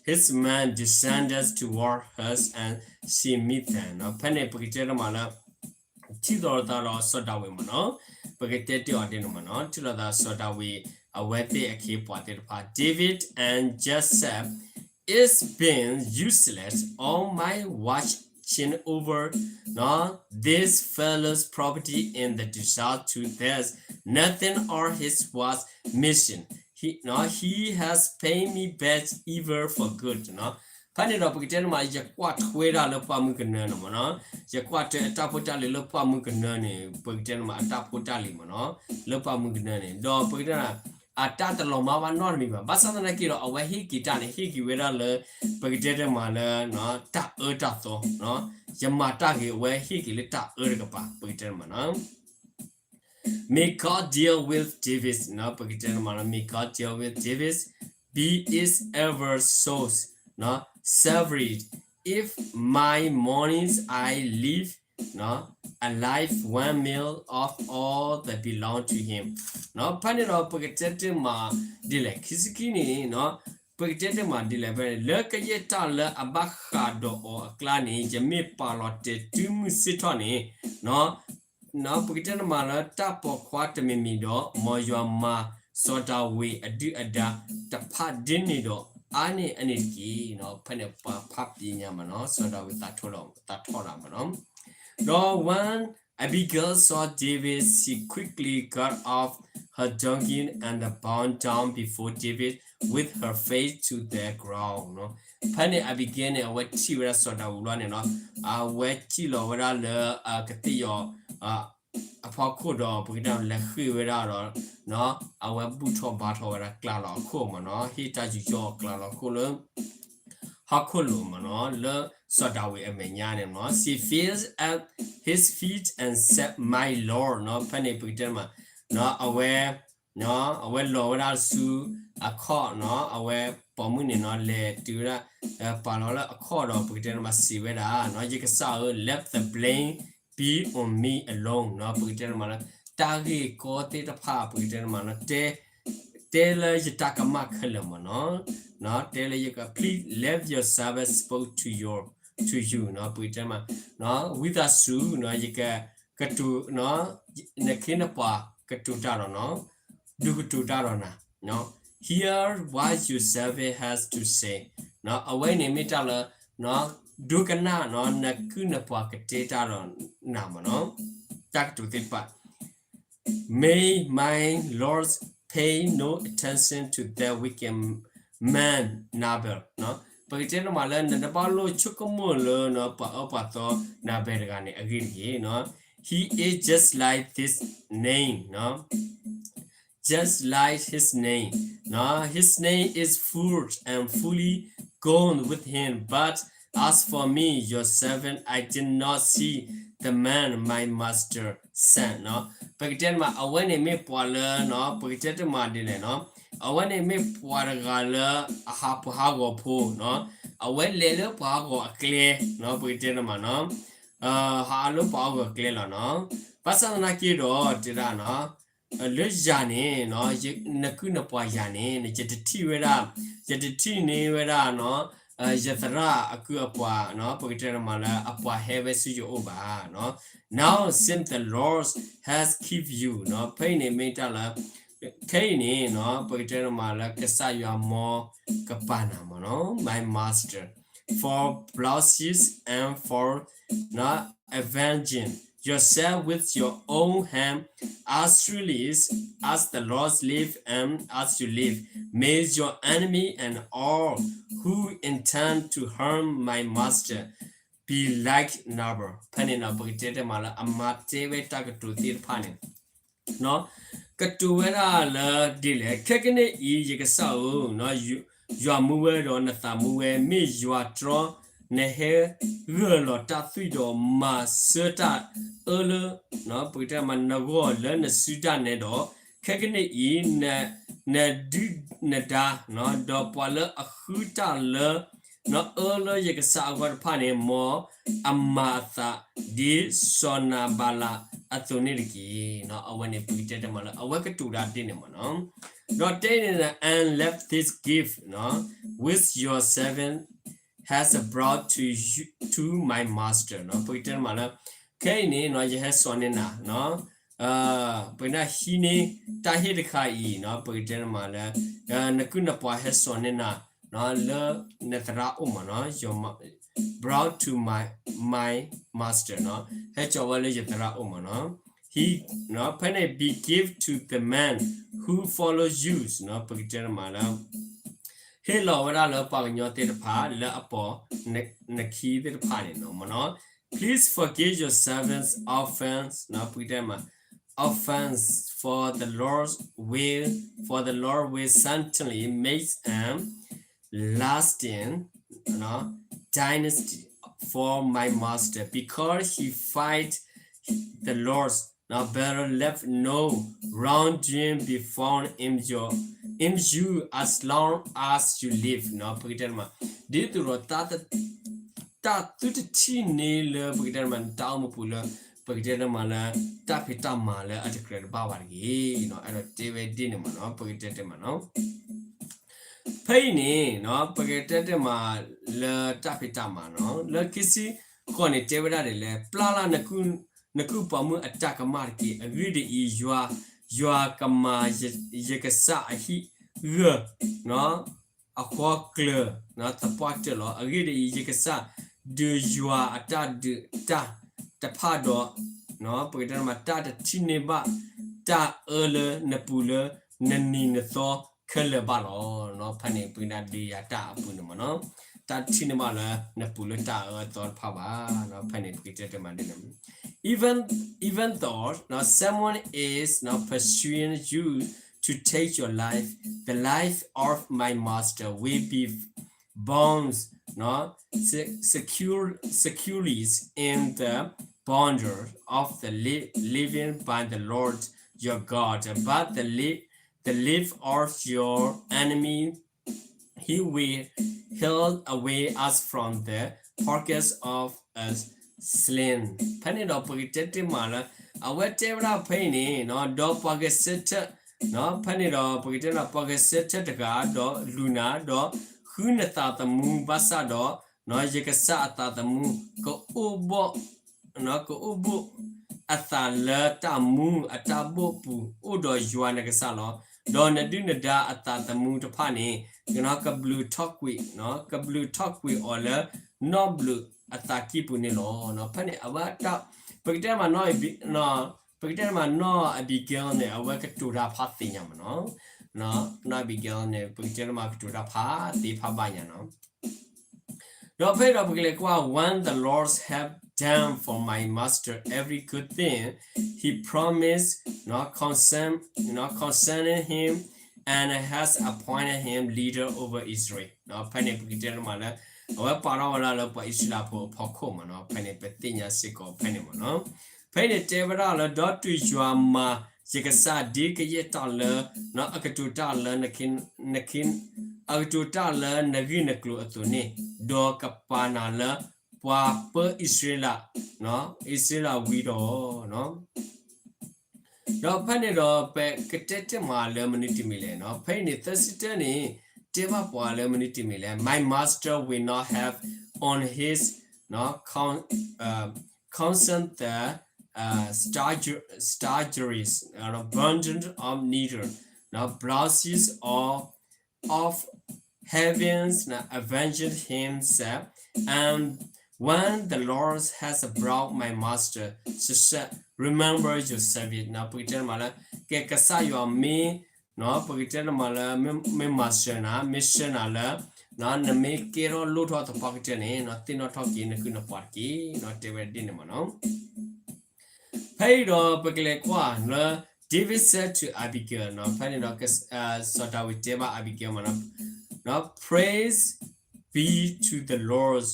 his men descended toward her and she met them နီၤ, ဖဲန့ၣ်ပကတဲတ့ၢ်မးလၢ ထံၣ်လိာ်သးဒီးစီၤဒၤဝံးမးနီၤ, ပကတဲတ့ၢ်အီၤဒ်န့ၣ်မးနီၤ, ထံၣ်လိာ်သးစီၤဒၤဝံး အဝဲသ့ၣ်အခ့အပှၤသ့ၣ်တဖၣ် David and Jesse, it's been useless all my watching over နီၤ this fellow's property in the desert to this nothing or his was missing, he နီၤ he has paid me back evil for good နီၤ, ဖဲန့ၣ်ဒီးပကတဲန့ၣ်မး ယကွၢ်ထွဲဒၣ်လၢပှၢ်မုၢ်ကနၢန့ၣ်မးနီၤ, ယကွၢ်ထွဲအတၢ်ဖိတၢ်လံၤလၢပှၢ်မုၢ်ကနၢန့ၣ် ပကတဲန့ၣ်မး အတၢ်ဖိတၢ်လံၤမးနီၤ, လၢပှၢ်မုၢ်ကနၢန့ၣ် ဒီးပကတဲန့ၣ် အတၢ်တလီၤမၢ်ဘၣ်နီတမံၤဘၣ်, ဘၣ်ဆၣ်သနာ်က့ဒီး အဝဲဟ့ၣ်က့ၤတၢ်န့ၣ် ဟ့ၣ်က့ၤဝဲဒၣ်လၢ ပကတဲတ့ၢ်မးလၢ တၢ်အၢတၢ်သီနီၤ, ယမၤတၢ်ဂ့ၤ အဝဲဟ့ၣ်က့ၤလၢတၢ်အၢတကပၤ ပကတဲတ့ၢ်မးနီၤ May God deal with David နီၤ, ပကတဲတ့ၢ်မးလၢ May God deal with David, be it ever so နီၤ severely, if my mornings I live နီၤ alive one mile of all that belong to him နီၤ, ဖဲန့ၣ်ဒီး ပကတဲတ့ၢ်မးဒ်လဲၣ် ခံဆံခံန့ၣ်နီၤ, ပကတဲတ့ၢ်မးဒ်လဲၣ် ဖဲန့ၣ် လၢကယဲၢ်တၢ်လၢအဘၣ်ဃးဒီးအီၤအကျါန့ၣ် ယမ့ၢ်ပာ်လီၤတဲာ်တုၤမုၢ်ဆ့ၣ်ထီၣ်န့ၣ် နီၤ နီၤ ပကတဲတ့ၢ်မးလၢတၢ်ပိာ်ခွါတမံၤမံၤဒီး မ်ယွၤမၤစီၤဒၤဝံးအဒုၣ်အဒါတဖၣ်ဒ်န့ၣ်ဒီး အါန့ၢ်အန့ၣ်တက့ၢ်. ဖဲန့ၣ်ပှၤဖးပညါမးနီၤ စီၤဒၤဝံးသးထီၣ်ဒီး သးထီၣ်ဒၣ်မးနီၤ ဒီး when Abigail saw David, she quickly got off her donkey and bowed down before David with her face to the ground နီၤ. ဖဲန့ၣ် Abigail န့ၣ် အဝဲထံၣ်ဝဲဒၣ်စီၤဒၤဝံးဘျီန့ၣ်နီၤ အဝဲထံၣ်လီၤဝဲဒၣ်လၢ အကသ့ၣ်ယီၤ အဖီခိၣ်ဒီး ပကတဲလဲၤဃ့ၢ်ဝဲဒၣ်ဒီး အဝဲဘူၣ်ထီၣ်ဘါထီၣ်ဝဲဒၣ်ကျါလီၤအခိၣ်မးနီၤ ဟ့ၣ်တၢ်ယူးယီၣ်အီၤကျါလီၤအခိၣ်လၢ ဟီၣ်ခိၣ်လိၤမ့ၢ်နီၤ, လၢစီၤဒၤဝံးအမဲာ်ညါန့ၣ်မ့ၢ်နီၤ, she fell at his feet and said, My Lord နီၤ, ဖဲန့ၣ်ပကတဲမး အဝဲ အဝဲလီၤဝဲဒၣ်ဆူအခီၣ်နီၤ, အဝဲပိာ်မုၣ်န့ၣ်နီၤ လဲၤတုၤဝဲဒၣ် ပာ်လီၤလၢအခီၣ်ဒီး ပကတဲမးစံးဝဲဒၣ်နီၤ, ယကစၢ်ဧၢ, let the blame be on me alone နီၤ, ပကတဲမးလၢ တၢ်ဂ့ၢ်ကီသ့ၣ်တဖၣ် ပကတဲမးလၢ တဲလၢယတၢ်ကမၣ်ခဲလၢာ်မ့ၢ်နီၤ, တဲလၢယက please let your servant spoke to your to you နီၤ, ပကတဲမး ဝံသးစူၤနီၤ, ယကကတိၤ နခ့နပှၤကတိၤတၢ်ဒီးနီၤ, ဒုးကတိၤတၢ်ဒီးနၤ hear what your servant has to say နီၤ, အဝဲန့ၣ်မ့ၢ်တၢ်လၢ ဒိကနၣ်နီၤ နကုၢ်နပှၤကတဲတၢ်ဒီးနၤမ့ၢ်နီၤ, တၢ်ကတိၤသ့ၣ်တဖၣ် May my lord pay no attention to that wicked man Nabal နီၤ, ပကတဲတမးလၢ နတဘၣ်လိၣ်ဆိကမိၣ်လၢနီၤ ပှၤအၢပှၤသီ နၤဘဲလ်တဂၤန့ၣ် အဂ့ၢ်တဂ့ၤနီၤ, he is just like this name နီၤ, just like his name နီၤ, his name is foolish and fully gone with him, but as for me, your servant, I did not see the man my master sent နီၤ, ပကတဲတမး အဝဲန့ၣ်မ့ၢ်ပှၤလၢနီၤ ပကတဲတမးဒ်လဲၣ်နီၤ, အဝဲန့ၣ်မ့ၢ်ပှၤတဂၤလၢအဟးပှၤဟးဂီၤဖိနီၤ, အဝဲလဲၤလၢပှၤဟးဂီၤအကျဲနီၤ, ပကတဲတမးနီၤ, ဟးလၢပှၤဟးဂီၤအကျဲလီၤနီၤ, ဘၣ်ဆၣ်သနာ်က့ဒီးတဲဒၣ်နီၤ လၢယၤန့ၣ် နကုၢ်နပှၤယၤန့ၣ် ယတထံၣ်ဝဲဒၣ်, ယတထံၣ်န့ၢ်ဝဲဒၣ်နီၤ, ယသရၣ်အကုၢ်အပှၤနီၤ, ပကတဲတမးလၢအပှၤဟဲဝဲဆူယအိၣ်ဘၣ်နီၤ, now since the Lord has kept you နီၤ, ဖဲအံၤန့ၣ်မ့ၢ်တၢ်လၢ ခဲအံၤန့ၣ်နီၤ ပကတဲတမးလၢကစၢ်ယွၤမ်ကပာ်နၤမ့ၢ်နီၤ, my master, for bloodshed and for avenging yourself with your own hand, as surely as the Lord lives and as you live, may your enemy and all who intend to harm my master be like Nabal. ဖဲန့ၣ်နီၤ ပကတဲတမးလၢအမၤတဲဝဲတၢ်ကတိၤသ့ၣ်တဖၣ်န့ၣ် ကတိၤဝဲဒၣ်လၢဒ်လဲၣ်, ခဲကနံၣ်အံၤ ယကစၢ်ဧၢ, ယွၤမူဝဲဒီးနသးမူဝဲ, မ့ၢ်ယွၤတြီနဟဲဂၢၢ်လီၤတၢ်သွံၣ်ဒီးမၤဆၢတၢ်အၢလၢ ပကတဲမးနဂီၢ်လၢနစုတၢ်နဲဒီး, ခဲကနံၣ်အံၤ နဒုၣ်နဒါ ဒီးပှၤလၢအဃုတၢ်လၢ အၢလၢယကစၢ်အဂီၢ်တဖၣ်န့ၣ် မ်အမၤအသးဒ်စီၤနၤဘၤလးအသိးန့ၣ်တက့ၢ်. အဝဲန့ၣ်ပကတဲတမးလၢ အဝဲကတိၤတၢ်ဒ်န့ၣ်မ့ၢ်နီၤ. ဒီးတဲန့ၣ် and left this gift which your servant has brought to you, to my master နီၤ. ပကတဲတမးလၢ ခဲအံၤန့ၣ်နီၤ ယဟဲစိာ်န့ၢ်နၤ ပကတဲဟံးန့ၢ် တၢ်ဟ့ၣ်တခါအံၤနီၤ ပကတဲတမးလၢ နကုၢ်နပှၤဟဲစိာ်န့ၢ်နၤ လၢနသရၣ်အိၣ်မ့ၢ်နီၤ brought to my, my master နီၤ ဟဲစိာ်ဝဲလၢယသရၣ်အိၣ်မ့ၢ်နီၤ he ဖဲန့ၣ် be give to the man who follow you နီၤ ပကတဲတမးလၢ ဟ့ၣ်လီၤဝဲဒၣ်လၢပှၤကညီသ့ၣ်တဖၣ် လၢအပိာ်နခံသ့ၣ်တဖၣ်န့ၣ်နီၤ မ့ၢ်နီၤ Please forgive your servants' offense နီၤ ပကတဲမး offense for the Lord will, for the Lord will certainly make a lasting dynasty for my master because he fight the Lord. Now better let no wrongdoing be found in your, in you as long as you live. နီၤ ပကတဲတမး ဒ်သိးဒီး တၢ်သုတထံၣ်န့ၢ်လၢ ပကတဲတမး တၢ်အိၣ်မူပူၤလၢ ပကတဲတမးလၢ တၢ်ဖံးတၢ်မၤလၢအတကြၢးတဘၣ်ဘၣ်တဂ့ၤ အဲၣ်ဒိးတဲဝဲဒ်န့ၣ်မ့ၢ်နီၤ ပကတဲတမးနီၤ ဖဲအံၤန့ၣ်နီၤ ပကတဲတမးလၢတၢ်ဖံးတၢ်မၤနီၤ လၢခံဆံဃိးန့ၣ် တဲဝဲဒၣ်ဒ်လဲၣ် ပျၢ်လၢ် နကုၢ်ပိာ်မုၣ်အတၢ်ကမၣ်တက့ၢ်. အဂ့ၢ်ဒ်အံၤ, ယွၤ, ယွၤကမၤယကစၢ်အဟံၣ်ဂၢၢ် အဃီကျၢၤ သပှၢ်တၢၢ်လီၤ. အဂ့ၢ်ဒ်အံၤ, ယကစၢ်ဒုးယွၤအတၢ်ဒုးတၢ်တဖၣ်ဒီး ပကတဲမး တၢ်တထံၣ်န့ၢ်ဘၣ် တၢ်အၢလၢနပူၤလၢနနံၤနသီခဲလၢာ်ဘၣ်လီၤ. ဖဲန့ၣ် ပကဒုးယၤတၢ်အပူၤန့ၣ်မ့ၢ်နီၤ တၢ်တထံၣ်န့ၢ်ဘၣ်လၢနပူၤလၢတၢ်အၢအသီတဖၣ်ဘၣ်. ဖဲန့ၣ် ပကတဲတမးဒ်န့ၣ် even, even though someone is pursuing you to take your life, the life of my master will be bonds, no, se- secure, securely in the boundary of the li- living by the Lord your God, but the li- the life of your enemy he will hurl away us from the pockets of a slain. ဖဲန့ၣ်ဒီးပကတဲတ့ၢ်မးလၢ အဝဲတဲဝဲဒၣ်ဖဲအံၤန့ၣ် ဒီးပှၤဂဲၤဆၢထၢၣ် ဖဲန့ၣ်ဒီးပကတဲလၢပှၤဂဲၤဆၢထၢၣ်တဂၤ ဒီးလူၤနၤ ဒီးဃုနသးသမူဘၣ်ဆၣ်ဒီး ယကစၢ်အသးသမူ ကအိၣ်ဘိၣ် ကအိၣ်ဘိၣ်အသးလၢတၢ်မူအတၢ်ဘိၣ်ပူၤ အိၣ်ဒီးယွၤနကစၢ်လီၤ. ဒီးနဒုၣ်နဒါအသးသမူတဖၣ်န့ၣ် ကဘျုးထီၣ်ကွံာ် ကဘျုးထီၣ်ကွံာ်အီၤလၢ နီၢ်ဘျုးအသးကံၢ်ပူၤန့ၣ်လီၤ. ဖဲန့ၣ်အဝဲ ပကတဲမးနီၢ် ပကတဲမးနီၢ် Abigail န့ၣ် အဝဲကတိၤတၢ်ဖးသ့ၣ်ညါမးနီၤ. နီၢ် Abigail န့ၣ် ပကတဲမးကတိၤတၢ်ဖးသ့ၣ်ဖးဘၣ်ညါနီၤ. ဒီးဖဲဒီးပကလဲၤကွၢ် when the Lord have done for my master every good thing he promised, no, concern, no, concerning him, and has appointed him leader over Israel. ဖဲန့ၣ်ပကတဲတမးလၢ အဝဲပာ်ထီၣ်ဝဲဒၣ်လၢပှၤအံၣ်စရ့လးဖိအဖီခိၣ်မးနီၤ. ဖဲန့ၣ်ပသ့ၣ်ညါစ့ၢ်ကီးဖဲန့ၣ်မးနီၤ. ဖဲန့ၣ်တဲဝဲဒၣ်လၢ ဒီးတုၤယွၤမၤယကစၢ်ဒ်ကယဲၢ်တၢ်လၢ အကတိၤတၢ်လၢ အကတိၤတၢ်လၢနဂ့ၢ်နကျိၤအသိးန့ၣ်, ဒီးကပာ်နၤလၢပှၤပၢအံၣ်စရ့လး, အံၣ်စရ့လးဝံၤဒီး ဒီးဖဲန့ၣ်ဒီးပကတဲတ့ၢ်မးလၢမနုၤတမံၤလဲၣ်နီၤ. ဖဲအံၤန့ၣ် သၢဆံတၢန့ၣ် တဲဘၣ်ပှၤလၢမနုၤတမံၤလဲၣ်. My master will not have on his, no, con, uh, conscience the, uh, staggering, burden of neither, no, blouses or of heaven's, no, avenged himself, and when the Lord has brought my master, so shall remember your service. နီၤ ပကတဲတမးလၢ ကဲကစၢ်ယွၤမ့ၢ် နီၤ ပကတဲတမးလၢ မ့ၢ်မၤစၢၤနၤ မ့ၢ်ဆှၢနၤလၢ နီၤ နမ့ၢ်ကဲထီၣ်လိၣ်ထီၣ်သပှၢ်ကတၢၢ်န့ၣ် နီၤ သ့ၣ်နီၣ်ထီၣ်က့ၤနကုၢ်နပှၤတက့ၢ်. နီၤ တဲဝဲဒ်န့ၣ်မးနီၤ. ဖဲအံၤဒီးပကလဲၤကွၢ်လၢ David said to Abigail, နီၤ ဖဲန့ၣ်ဒီး စီၤဒၤဝံးတဲဘၣ် Abigail မးနီၤ, Praise be to the Lord,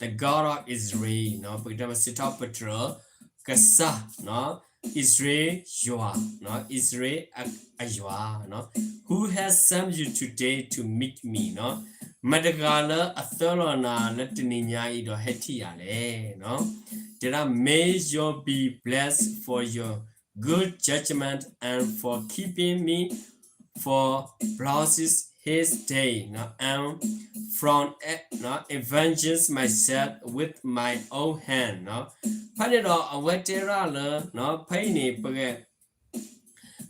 the God of Israel, နီၤ ပကတဲမး စံးထီၣ်ပတြၢၤကစၢ် နီၤ အံၣ်စရ့လးယွၤ, နီၤ အံၣ်စရ့လးအယွၤ, နီၤ who has sent you today to meet me, နီၤ မတၤတဂၤလၢအသၢလီၤနၤလၢတနံၤညါအံၤဒီးဟဲထံၣ်ယၤလဲၣ်. နီၤ တဲဒၣ် May you be blessed for your good judgment and for keeping me for blesses his day, နီၤ and from, နီၤ avenging myself with my own hand, နီၤ ဖဲန့ၣ်ဒီးအဝဲတဲဒၣ်လၢ နီၤ ဖဲအံၤန့ၣ် ပက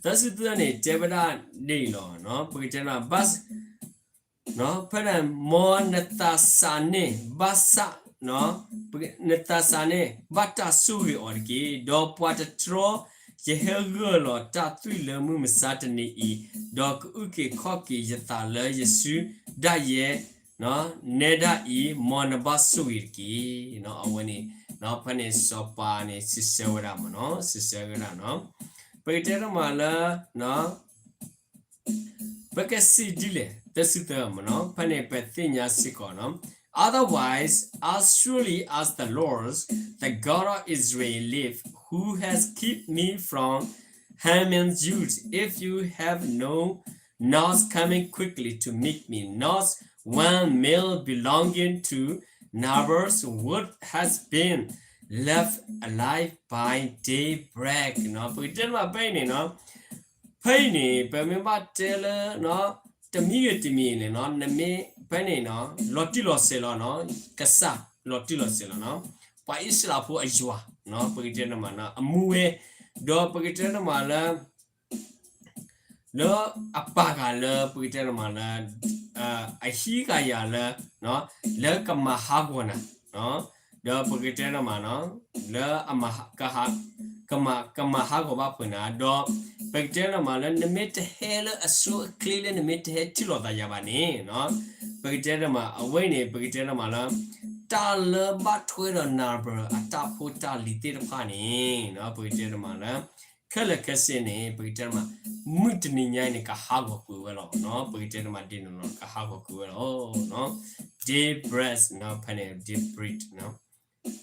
သၢဆံသၢန့ၣ် တဲဝဲဒၣ်ဒ်အံၤလီၤ. နီၤ ပကတဲဒၣ် ဘၣ် နီၤ ဖဲန့ၣ် မ်နသးစၢ်န့ၣ် ဘၣ်ဆၣ် နီၤ နသးစၢ်န့ၣ် ဘၣ်တၢ်ဆိၣ်ဂ့ၤအီၤတက့ၢ်. ဒီးပှၤတတြီယဟဲဂၢၢ်လီၤတၢ်သွံၣ်လၢမုၢ်မဆါတနံၤအံၤ, ဒီးကအုၣ်က့ၤခီၣ်က့ၤယသးလၢယစုဒၣ်ယဲ နီၤ နဲဒၣ်အံၤ မ်နဘၣ်ဆိၣ်ဂ့ၤတက့ၢ်. နီၤ အဝဲန့ၣ် နီၤ ဖဲန့ၣ်စီၤပၤန့ၣ် စံးဆၢဝဲဒၣ်မးနီၤ, စံးဆၢဝဲဒၣ်နီၤ. ပကတဲတမးလၢ နီၤ ပကစံးဒ်လဲၣ် သၢဆံသၢမးနီၤ, ဖဲန့ၣ်ပသ့ၣ်ညါစ့ၢ်ကီးနီၤ. Otherwise, as surely as the Lord, the God of Israel, live, who has kept me from harming you, if you have known not coming quickly to meet me, not one male belonging to Naboth would have been left alive by daybreak. နီၤ ပကတဲတမးဖဲအံၤန့ၣ်နီၤ, ဖဲအံၤန့ၣ် ပမ့ၢ်ဘၣ်တဲလၢ နီၤ တမံၤဂ့ၤတမံၤန့ၣ်နီၤ, နမ့ၢ်ဖဲန့ၣ်နီၤ လီၤတံၢ်လီၤဆဲးလီၤနီၤ, ကစၢ်လီၤတံၢ်လီၤဆဲးလီၤနီၤ, ပှၤအံၣ်စရ့လးဖိအယွၤနီၤ, ပကတဲတမးနီၤ အမူဝဲ, ဒီးပကတဲတမးလၢ လၢအပာ်ဃာ်လၢ ပကတဲတမးလၢ အဟံးဃာ်ယၤလၢ လၢကမၤဟးဂီၤနၤ, ဒီးပကတဲတမးနီၤ လၢအမၤ ကမၤ ကမၤဟးဂီၤဘၣ်ဖုးနၤ, ဒီးပကတဲတမးလၢ နမ့ၢ်တဟဲလၢအဆိအချ့လၢနမ့ၢ်တဟဲထံၣ်လိာ်သးယၤဘၣ်န့ၣ်နီၤ, ပကတဲတမး အဝဲန့ၣ် ပကတဲတမးလၢ တၢ်လၢဘၣ်ထွဲဒီး Naboth အတၢ်ဖိတၢ်လံၤသ့ၣ်တဖၣ်န့ၣ်နီၤ, ပကတဲတမးလၢ ခဲလၢာ်ခဲဆ့န့ၣ် ပကတဲတမး မုၢ်တနံၤညါအံၤန့ၣ် ကဟးဂီၤကွံာ်ဝဲလီၤနီၤ. ပကတဲတမးဒ်န့ၣ်လီၤ ကဟးဂီၤကွံာ်ဝဲလီၤနီၤ. Daybreak နီၤ ဖဲန့ၣ် daybreak နီၤ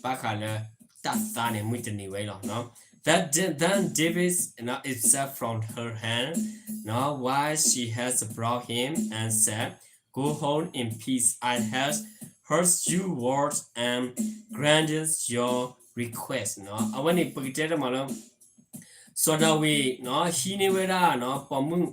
ဘၣ်ဃးလၢ တၢ်သါန့ၣ် မုၢ်တနံၤဝဲလီၤနီၤ. That, then David, you know, escaped from her hand, you know, while she has brought him and said, Go home in peace. I have heard your words and granted your request နီၤ. အဝဲန့ၣ် ပကတဲတမးလၢ စီၤဒၤဝံးနီၤ ဟံးန့ၢ်ဝဲဒၣ်နီၤ ပိာ်မုၣ်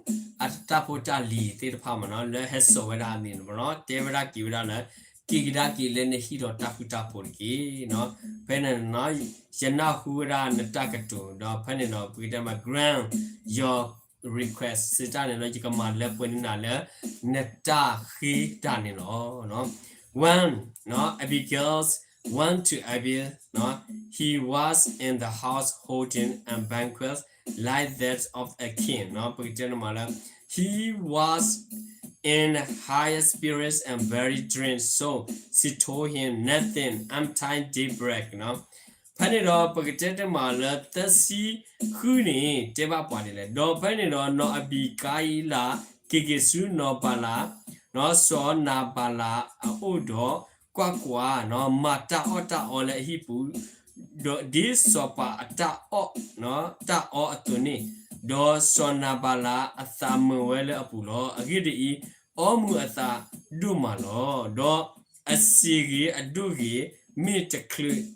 အတၢ်ဖိတၢ်လံၤသ့ၣ်တဖၣ်မးနီၤ လၢဟဲစိာ်ဝဲဒၣ်အမံၤန့ၣ်မးနီၤ တဲဝဲဒၣ်က့ၤဝဲဒၣ်လၢ က့ၤကဒါက့ၤလၢနဟံၣ်ဒီးတၢ်ဃူတၢ်ဖိးတက့ၢ်နီၤ. ဖဲန့ၣ်နီၤ ယနၢ်ဟူဝဲဒၣ်နတၢ်ကတိၤ ဒီးဖဲန့ၣ်ဒီး ပကတဲမး grant your request စံးတၢ်န့ၣ်လီၤ ယကမၤလၢပှဲၤန့ၢ်နၤလၢ နတၢ်ဃ့တၢ်န့ၣ်လီၤ. When, you know, Abigail went to Abel, you know, he was in the house holding a banquet like that of a king နီၤ ပကတဲန့ၣ်မးလၢ he was in high spirits and very drunk, so she told him, Nothing, until daybreak နီၤ. ဖဲန့ၣ်ဒီး ပကတဲတမးလၢသၢဆံဃုန့ၣ် တဲဘၣ်ပှၤဒ်လဲၣ်. ဒီးဖဲန့ၣ်ဒီး နီၢ်အဘံကၤအံလး က့ၤက့ၤဆူနီၢ်ဘၤလး နီၢ်စီၤနၤဘၤလးအအိၣ်ဒီး ကွၢ်ကွၢ်, နီၢ်မၤတၢ်အီၣ်တၢ်အီလၢအဟံၣ်ပူၤ, ဒီးဒ်စီၤပၤအတၢ်အီၣ်, နီၢ်တၢ်အီအသိးန့ၣ်, ဒီးစီၤနၤဘၤလးအသးမုာ်ဝဲလၢအပူၤလီၤ. အဂ့ၢ်ဒ်အံၤ, အီမူၤအသးဒိၣ်မးလီၤ. ဒီးအစ့ၤဂ့ၤအဒိၣ်ဂ့ၤ, မ့ၢ်တချုး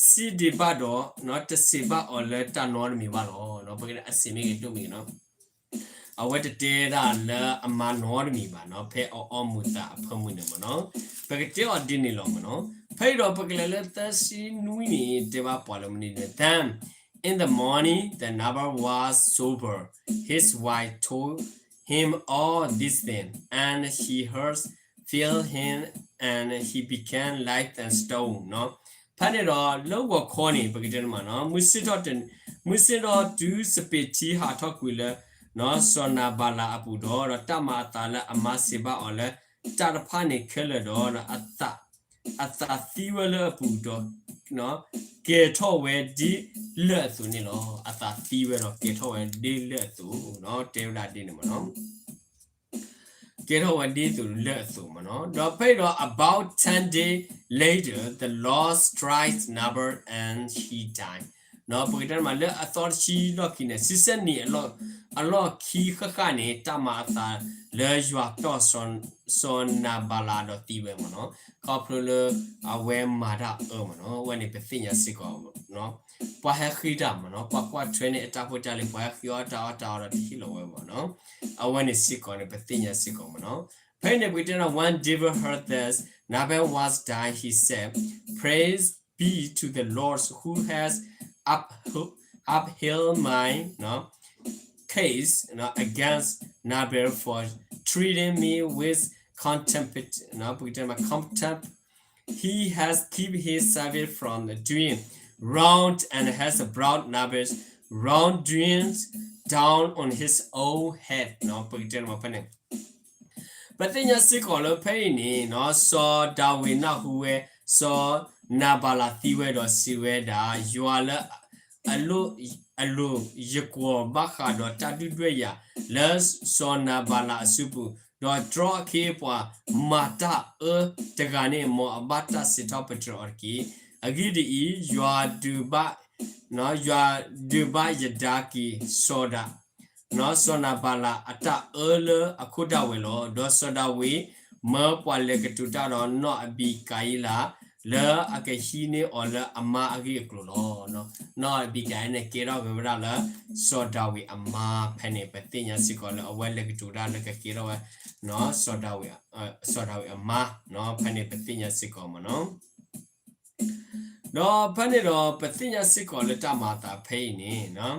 စံးဒံးဘၣ်ဒီး, နီၢ်တစံးဘၣ်အီၤလၢတၢ်နီတမံၤဘၣ်လီၤ. နီၢ်ပကတဲအစ့ၤမ့ၢ်ဂ့ၤဒိၣ်မ့ၢ်ဂ့ၤနီၢ် အဝဲတတဲဒၣ်လၢအမၤနီတမံၤဘၣ်နီၢ်, ဖဲအအီမူၤသးအဖၢမုၢ်န့ၣ်မးနီၢ်, ပကတဲအီၤဒ်န့ၣ်လီၤမးနီၢ်. ဖဲအံၤဒီးပကလဲၤလၢသၢဆံနွံန့ၣ် တဲဘၣ်ပှၤလၢမနုၤန့ၣ်, Then in the morning the Nabal was sober, his wife told him all these things, and he heart failed him, and he became like a stone နီၢ်. ဖဲန့ၣ်ဒီးလၢဂီၤခီန့ၣ် ပကတဲန့ၣ်မးနီၢ်, မုၢ်ဆ့ၣ်ထီၣ်တုၤစပံးထံဟးထီၣ်ကွံာ်လၢ နီၢ်စီၤနၤဘၤလးအပူၤဒီး, ဒီးတၢ်မၤအသးလၢအမါစံးဘၣ်အီၤလၢတၢ်တဖၣ်န့ၣ်ခဲလၢာ်ဒီး, အသးသံဝဲလၢအပူၤဒီး ကဲၤထီၣ်ဝဲဒ်လၢၢ်အသိးန့ၣ်လီၤ. အသးသံဝဲဒီးကဲၤထီၣ်ဝဲဒ်လၢၢ်အသိးနီၢ်, တဲဝဲဒၣ်ဒ်န့ၣ်မးနီၢ်. ကဲထီၣ်ဝဲဒ်သိးလၢၢ်အသိးမးနီၢ်. ဒီးဖဲအံၤဒီး about ten days later, the Lord strike Nabal and he died. နီၢ်ပကတဲမးလၢအသီတဆံလီၢ်ခံန့ၣ်, ဆံဆဲၣ်နံၣ်အလီၢ်ခံဃၣ်ဃၣ်န့ၣ်, တၢ်မၤအသးလၢယွၤတီၢ်စီၤနၤဘၤလးဒီးသံဝဲမးနီၢ်, ခီဖျိလၢအဝဲမၤတၢ်အၢမးနီၢ်. အဝဲန့ၣ်ပသ့ၣ်ညါစ့ၢ်ကီး ပှၤဟဲဃ့တၢ်မးနီၢ်, ပှၤကွၢ်ထွဲန့ၣ်အတၢ်ဖိတၢ်လံၤ, ပှၤဟဲဃ့အီၣ်တၢ်အီၣ်တၢ်အီဒီးတဟ့ၣ်လီၤဝဲမးနီၢ်. အဝဲန့ၣ်စ့ၢ်ကီးန့ၣ် ပသ့ၣ်ညါစ့ၢ်ကီးမးနီၢ်. ဖဲအံၤန့ၣ် ပကတဲနီၢ်, When David heard that Nabal was dying, he said, Praise be to the Lord who has upheld my case against Nabal for treating me with contempt, ပကတဲမး contempt. He has kept his servant from doing wrong and has brought Nabal's wrongdoings down on his own head. ပကတဲမးဖဲန့ၣ် ပသ့ၣ်ညါစ့ၢ်ကီးလၢဖဲအံၤန့ၣ်နီၢ်, စီၤဒၤဝံးနၢ်ဟူဝဲ စီၤနၤဘၤလးသံဝဲဒီးစံးဝဲဒၣ်, ယွၤလၢ အလိၣ်ယကွီၢ်ဘၣ်ဃးဒီးတၢ်ဒုၣ်ဒွဲၣ်ယၤလၢစီၤနၤဘၤလးအစုပူၤ, ဒီးတြီအခ့အပှၤမၤတၢ်အၢတဂၤန့ၣ် မ်အဘၣ်တၢ်စံးထီၣ်ပတြၢၤအီၤတက့ၢ်. အဂ့ၢ်ဒ်အံၤ, ယွၤဒုးဘၣ် ယွၤဒုးဘၣ်ယဒါက့ၤစီၤဒၤ စီၤနၤဘၤလးအတၢ်အၢလၢအခိၣ်ဒၣ်ဝဲလီၤ. ဒီးစီၤဒၤဝံးမၢပှၤလဲၤကတိၤတၢ်ဒီးနီၢ်အဘံကၤအံလး လၢအကဟံးန့ၢ်အီၤလၢအမါအဂ့ၢ်အကျိၤလီၤ. နီၢ်အဘံကၤအံန့ၣ် ကဲထီၣ်က့ၤဝဲဒၣ်လၢ စီၤဒၤဝံးအမါ, ဖဲန့ၣ် ပသ့ၣ်ညါစ့ၢ်ကီးလၢအဝဲလဲၤကတိၤတၢ်လၢကကဲထီၣ်ဝဲ စီၤဒၤဝံး စီၤဒၤဝံးအမါ, ဖဲန့ၣ် ပသ့ၣ်ညါစ့ၢ်ကီးမးနီၢ်. ဒီးဖဲန့ၣ်ဒီး ပသ့ၣ်ညါစ့ၢ်ကီးလၢတၢ်မၤအသးဖဲအံၤန့ၣ်,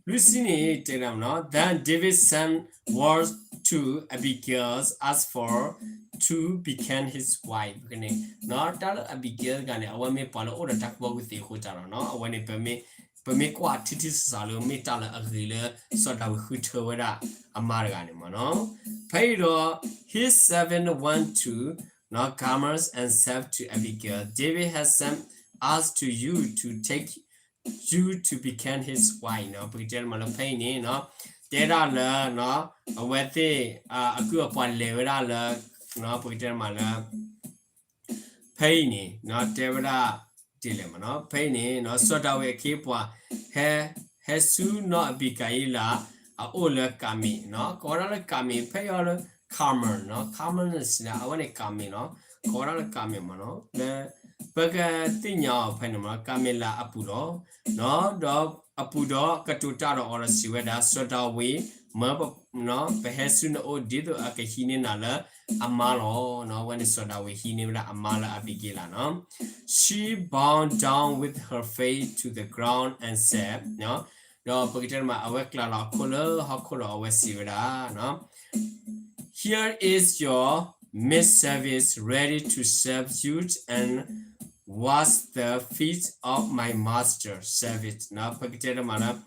လွံၢ်ဆံန့ၣ် တဲဒၣ်မးနီၢ်, Then David sent word to Abigail, asked for to become his wife. န့ၣ် တၢ်လၢ Abigail တဂၤန့ၣ် အဝဲမ့ၢ်ပှၤလၢအိၣ်ဒီးတၢ်ကူၣ်ဘၣ်ကူၣ်သ့အဃိတၢ်လီၤနီၢ်. အဝဲန့ၣ် ပမ့ၢ်ကွၢ်ထံထံဆးဆးလၢမ့ၢ်တၢ်လၢအဂ့ၤလၢ စီၤဒၤဝံးဃုထၢဝဲဒၣ်အမါတဂၤန့ၣ်မးနီၢ်. ဖဲအံၤဒီး his servant went to Carmel and said to Abigail, David has sent us to you to take you to become his wife နီၤ. ပကတဲတမးလၢဖဲအံၤန့ၣ်နီၤ, တဲဒၣ်လၢ အဝဲသ့ၣ် အကုၢ်အပှၤလဲၤဝဲဒၣ်လၢ ပကတဲတမးလၢ ဖဲအံၤန့ၣ် တဲဝဲဒၣ်ဒ်လဲၣ်မးနီၤ, ဖဲအံၤန့ၣ် စီၤဒၤဝံးအခ့အပှၤ ဟဲ ဟဲဆူနီၢ်အဘံကၤအံလး အအိၣ်လၢကၤမ့းနီၤ, ကိးဝဲဒၣ်လၢကၤမ့း ဖဲအံၤလၢ Carmel နီၤ, Carmel န့ၣ် အဝဲန့ၣ်ကၤမ့းနီၤ, ကိးဝဲဒၣ်လၢကၤမ့းမးနီၤ, လၢ ပကသ့ၣ်ညါအီၤဖဲန့ၣ်မး ကၤမ့းလးအပူၤလီၤ. ဒီးအပူၤဒီးကတိၤတၢ်ဒီးအီၤဒီးစံးဝဲဒၣ်, စီၤဒၤဝံး မၢ ပဟဲဆူနအိၣ်ဒ်သိးအကဟံးန့ၢ်နၤလၢအမါလီၤ. အဝဲန့ၣ်စီၤဒၤဝံးဟံးန့ၢ်ဝဲဒၣ်အမါလၢအဘံက့လးနီၤ. She bowed down with her face to the ground and said, ဒီးပကတဲတမး အဝဲကျးလီၤအခိၣ်လၢဟီၣ်ခိၣ်ဒီးအဝဲစံးဝဲဒၣ် Here is your maidservant ready to serve you and wash the feet of my master's servant နီၤ. ပကတဲတမးလၢ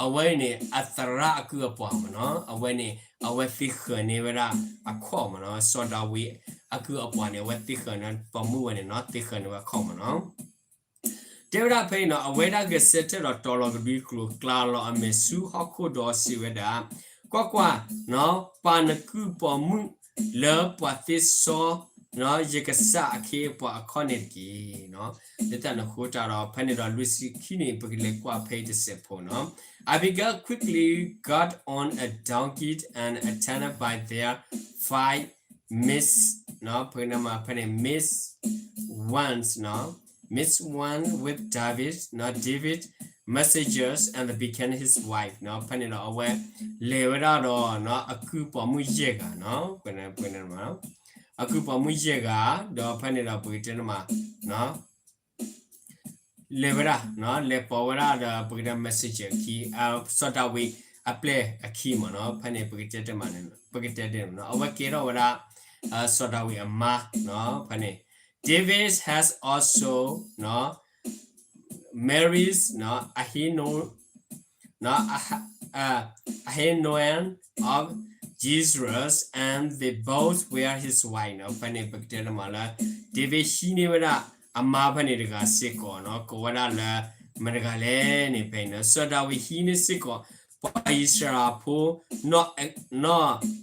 အဝဲအံၤန့ၣ် အသရၣ်အကုၢ်အပှၤမးနီၤ, အဝဲန့ၣ် အဝဲသ့ဃၢၤန့ၢ်ဝဲဒၣ်အခီၣ်မးနီၤ, စီၤဒၤဝံးအကုၢ်အပှၤန့ၣ် အဝဲသ့ဃၢၤန့ၢ်ပိာ်မုၣ်ဝဲန့ၣ်နီၤ, သ့ဃၢၤန့ၢ်ဝဲအခီၣ်မးနီၤ. တဲဝဲဒၣ်ဖဲအံၤနီၤ, အဝဲဒၣ်ဂဲၤဆၢထၢၣ်ဒီးတီၤလီၤကဒွံကျိာ် ကျးလီၤအမဲာ်ဆူဟီၣ်ခိၣ်ဒီးစံးဝဲဒၣ်, ကွၢ်ကွၢ်, ပာ်နကုၢ်ပိာ်မုၣ်လၢပှၤသ့စီ ယကစၢ်အခ့အပှၤအခီၣ်န့ၣ်တက့ၢ်. လၢတၢ်န့ၣ်အဃိတၢ်ဒီး ဖဲန့ၣ်ဒီးလွံၢ်ဆံခံန့ၣ် ပကလဲၤကွၢ်ဖဲအံၤတစဲးဖိနီၤ. Abigail quickly got on a donkey and attended by their five maids, ဖဲန့ၣ်မးဖဲန့ၣ် maids, ones, maids went with David, David messengers and became his wife နီၤ. ဖဲန့ၣ်ဒီးအဝဲ လဲၤဝဲဒၣ်ဒီး အကုၢ်ပိာ်မုၣ်ယဲၢ်ဂၤနီၤ, ပှဲၤန့ၣ်မး အကုၢ်ပိာ်မုၣ်ယဲၢ်ဂၤ, ဒီးဖဲန့ၣ်ဒီးပကတဲန့ၣ်မး လဲၤဝဲဒၣ်, လဲၤပိာ်ဝဲဒၣ်ဒီးပကတဲ messenger အခံ, စီၤဒၤဝံးအပျဲၢ်အခံမးနီၤ, ဖဲန့ၣ် ပကတဲတမးန့ၣ်, ပကတဲတမးနီၤ, အဝဲကဲထီၣ်ဝဲဒၣ် စီၤဒၤဝံးအမါနီၤ, ဖဲန့ၣ် David has also married Ahino, Ahinoam of Jezreel, and they both were his wife နီၤ. ဖဲန့ၣ် ပကတဲတမးလၢ David ဟံးန့ၢ်ဝဲဒၣ်အမါဖဲန့ၣ်တဂၤစ့ၢ်ကီးနီၤ, ကိးဝဲဒၣ်လၢ မတၤတဂၤလဲၣ်န့ၣ် ဖဲအံၤနီၤ, စီၤဒၤဝံးဟံးန့ၢ်စ့ၢ်ကီး ပှၤအံၣ်စရ့လးဖိ နီၢ်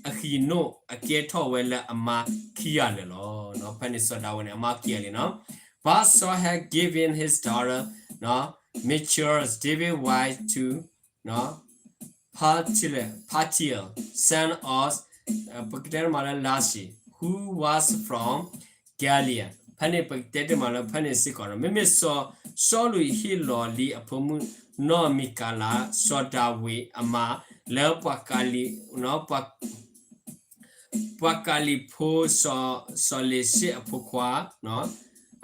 အဟံနိၣ် အကဲထီၣ်ဝဲလၢအမါခံဂၤလၢာ်လီၤ. ဖဲန့ၣ်စီၤဒၤဝံးန့ၣ် အမါခံဂၤလံနီၤ. But Saul had given his daughter Michal, David's wife, to Paltiel, Paltiel, son of, ပကတဲတမးလၢ Lachish, who was from Gilead. ဖဲန့ၣ် ပကတဲတမးလၢ ဖဲန့ၣ်စ့ၢ်ကီးနီၤ, မ့မ့ၢ်စီၤၡီလူးဟ့ၣ်လီၤလံအဖိမုၣ်နီၢ်မံကၤလး စီၤဒၤဝံးအမါ လၢပှၤကၤလံ, ပှၤကၤလံၤဖိ စီၤလ့ၡ့ၣ်အဖိခွါ,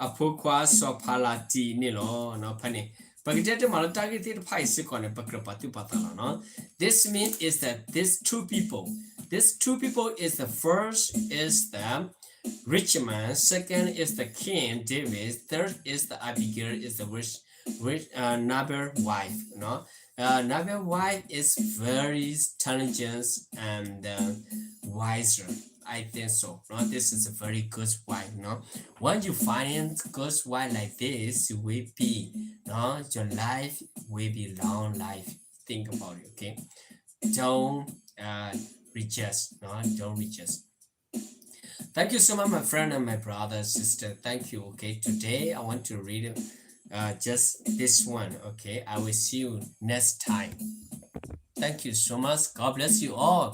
အဖိခွါစီၤဖၤလတံန့ၣ်လီၤ. ဖဲန့ၣ် ပကတဲတမးလၢတၢ်ဂ့ၢ်သ့ၣ်တဖၣ်အံၤစ့ၢ်ကီးန့ၣ် ပကြၢးပာ်သူၣ်ပာ်သးလီၤနီၤ. This means is that these two people, these two people is the first is the rich man, second is the king David, third is the Abigail is the rich, rich, uh, Nabal wife နီၤ. Uh, Nabal wife is very intelligent and uh, wiser. I think so. No, this is a very good wife. No, when you find good wife like this, will be, no, your life will be long life. Think about it. Okay, don't uh, reject. No, don't reject. Thank you so much, my friend and my brother, sister. Thank you. Okay, today I want to read uh, just this one. Okay, I will see you next time. Thank you so much. God bless you all.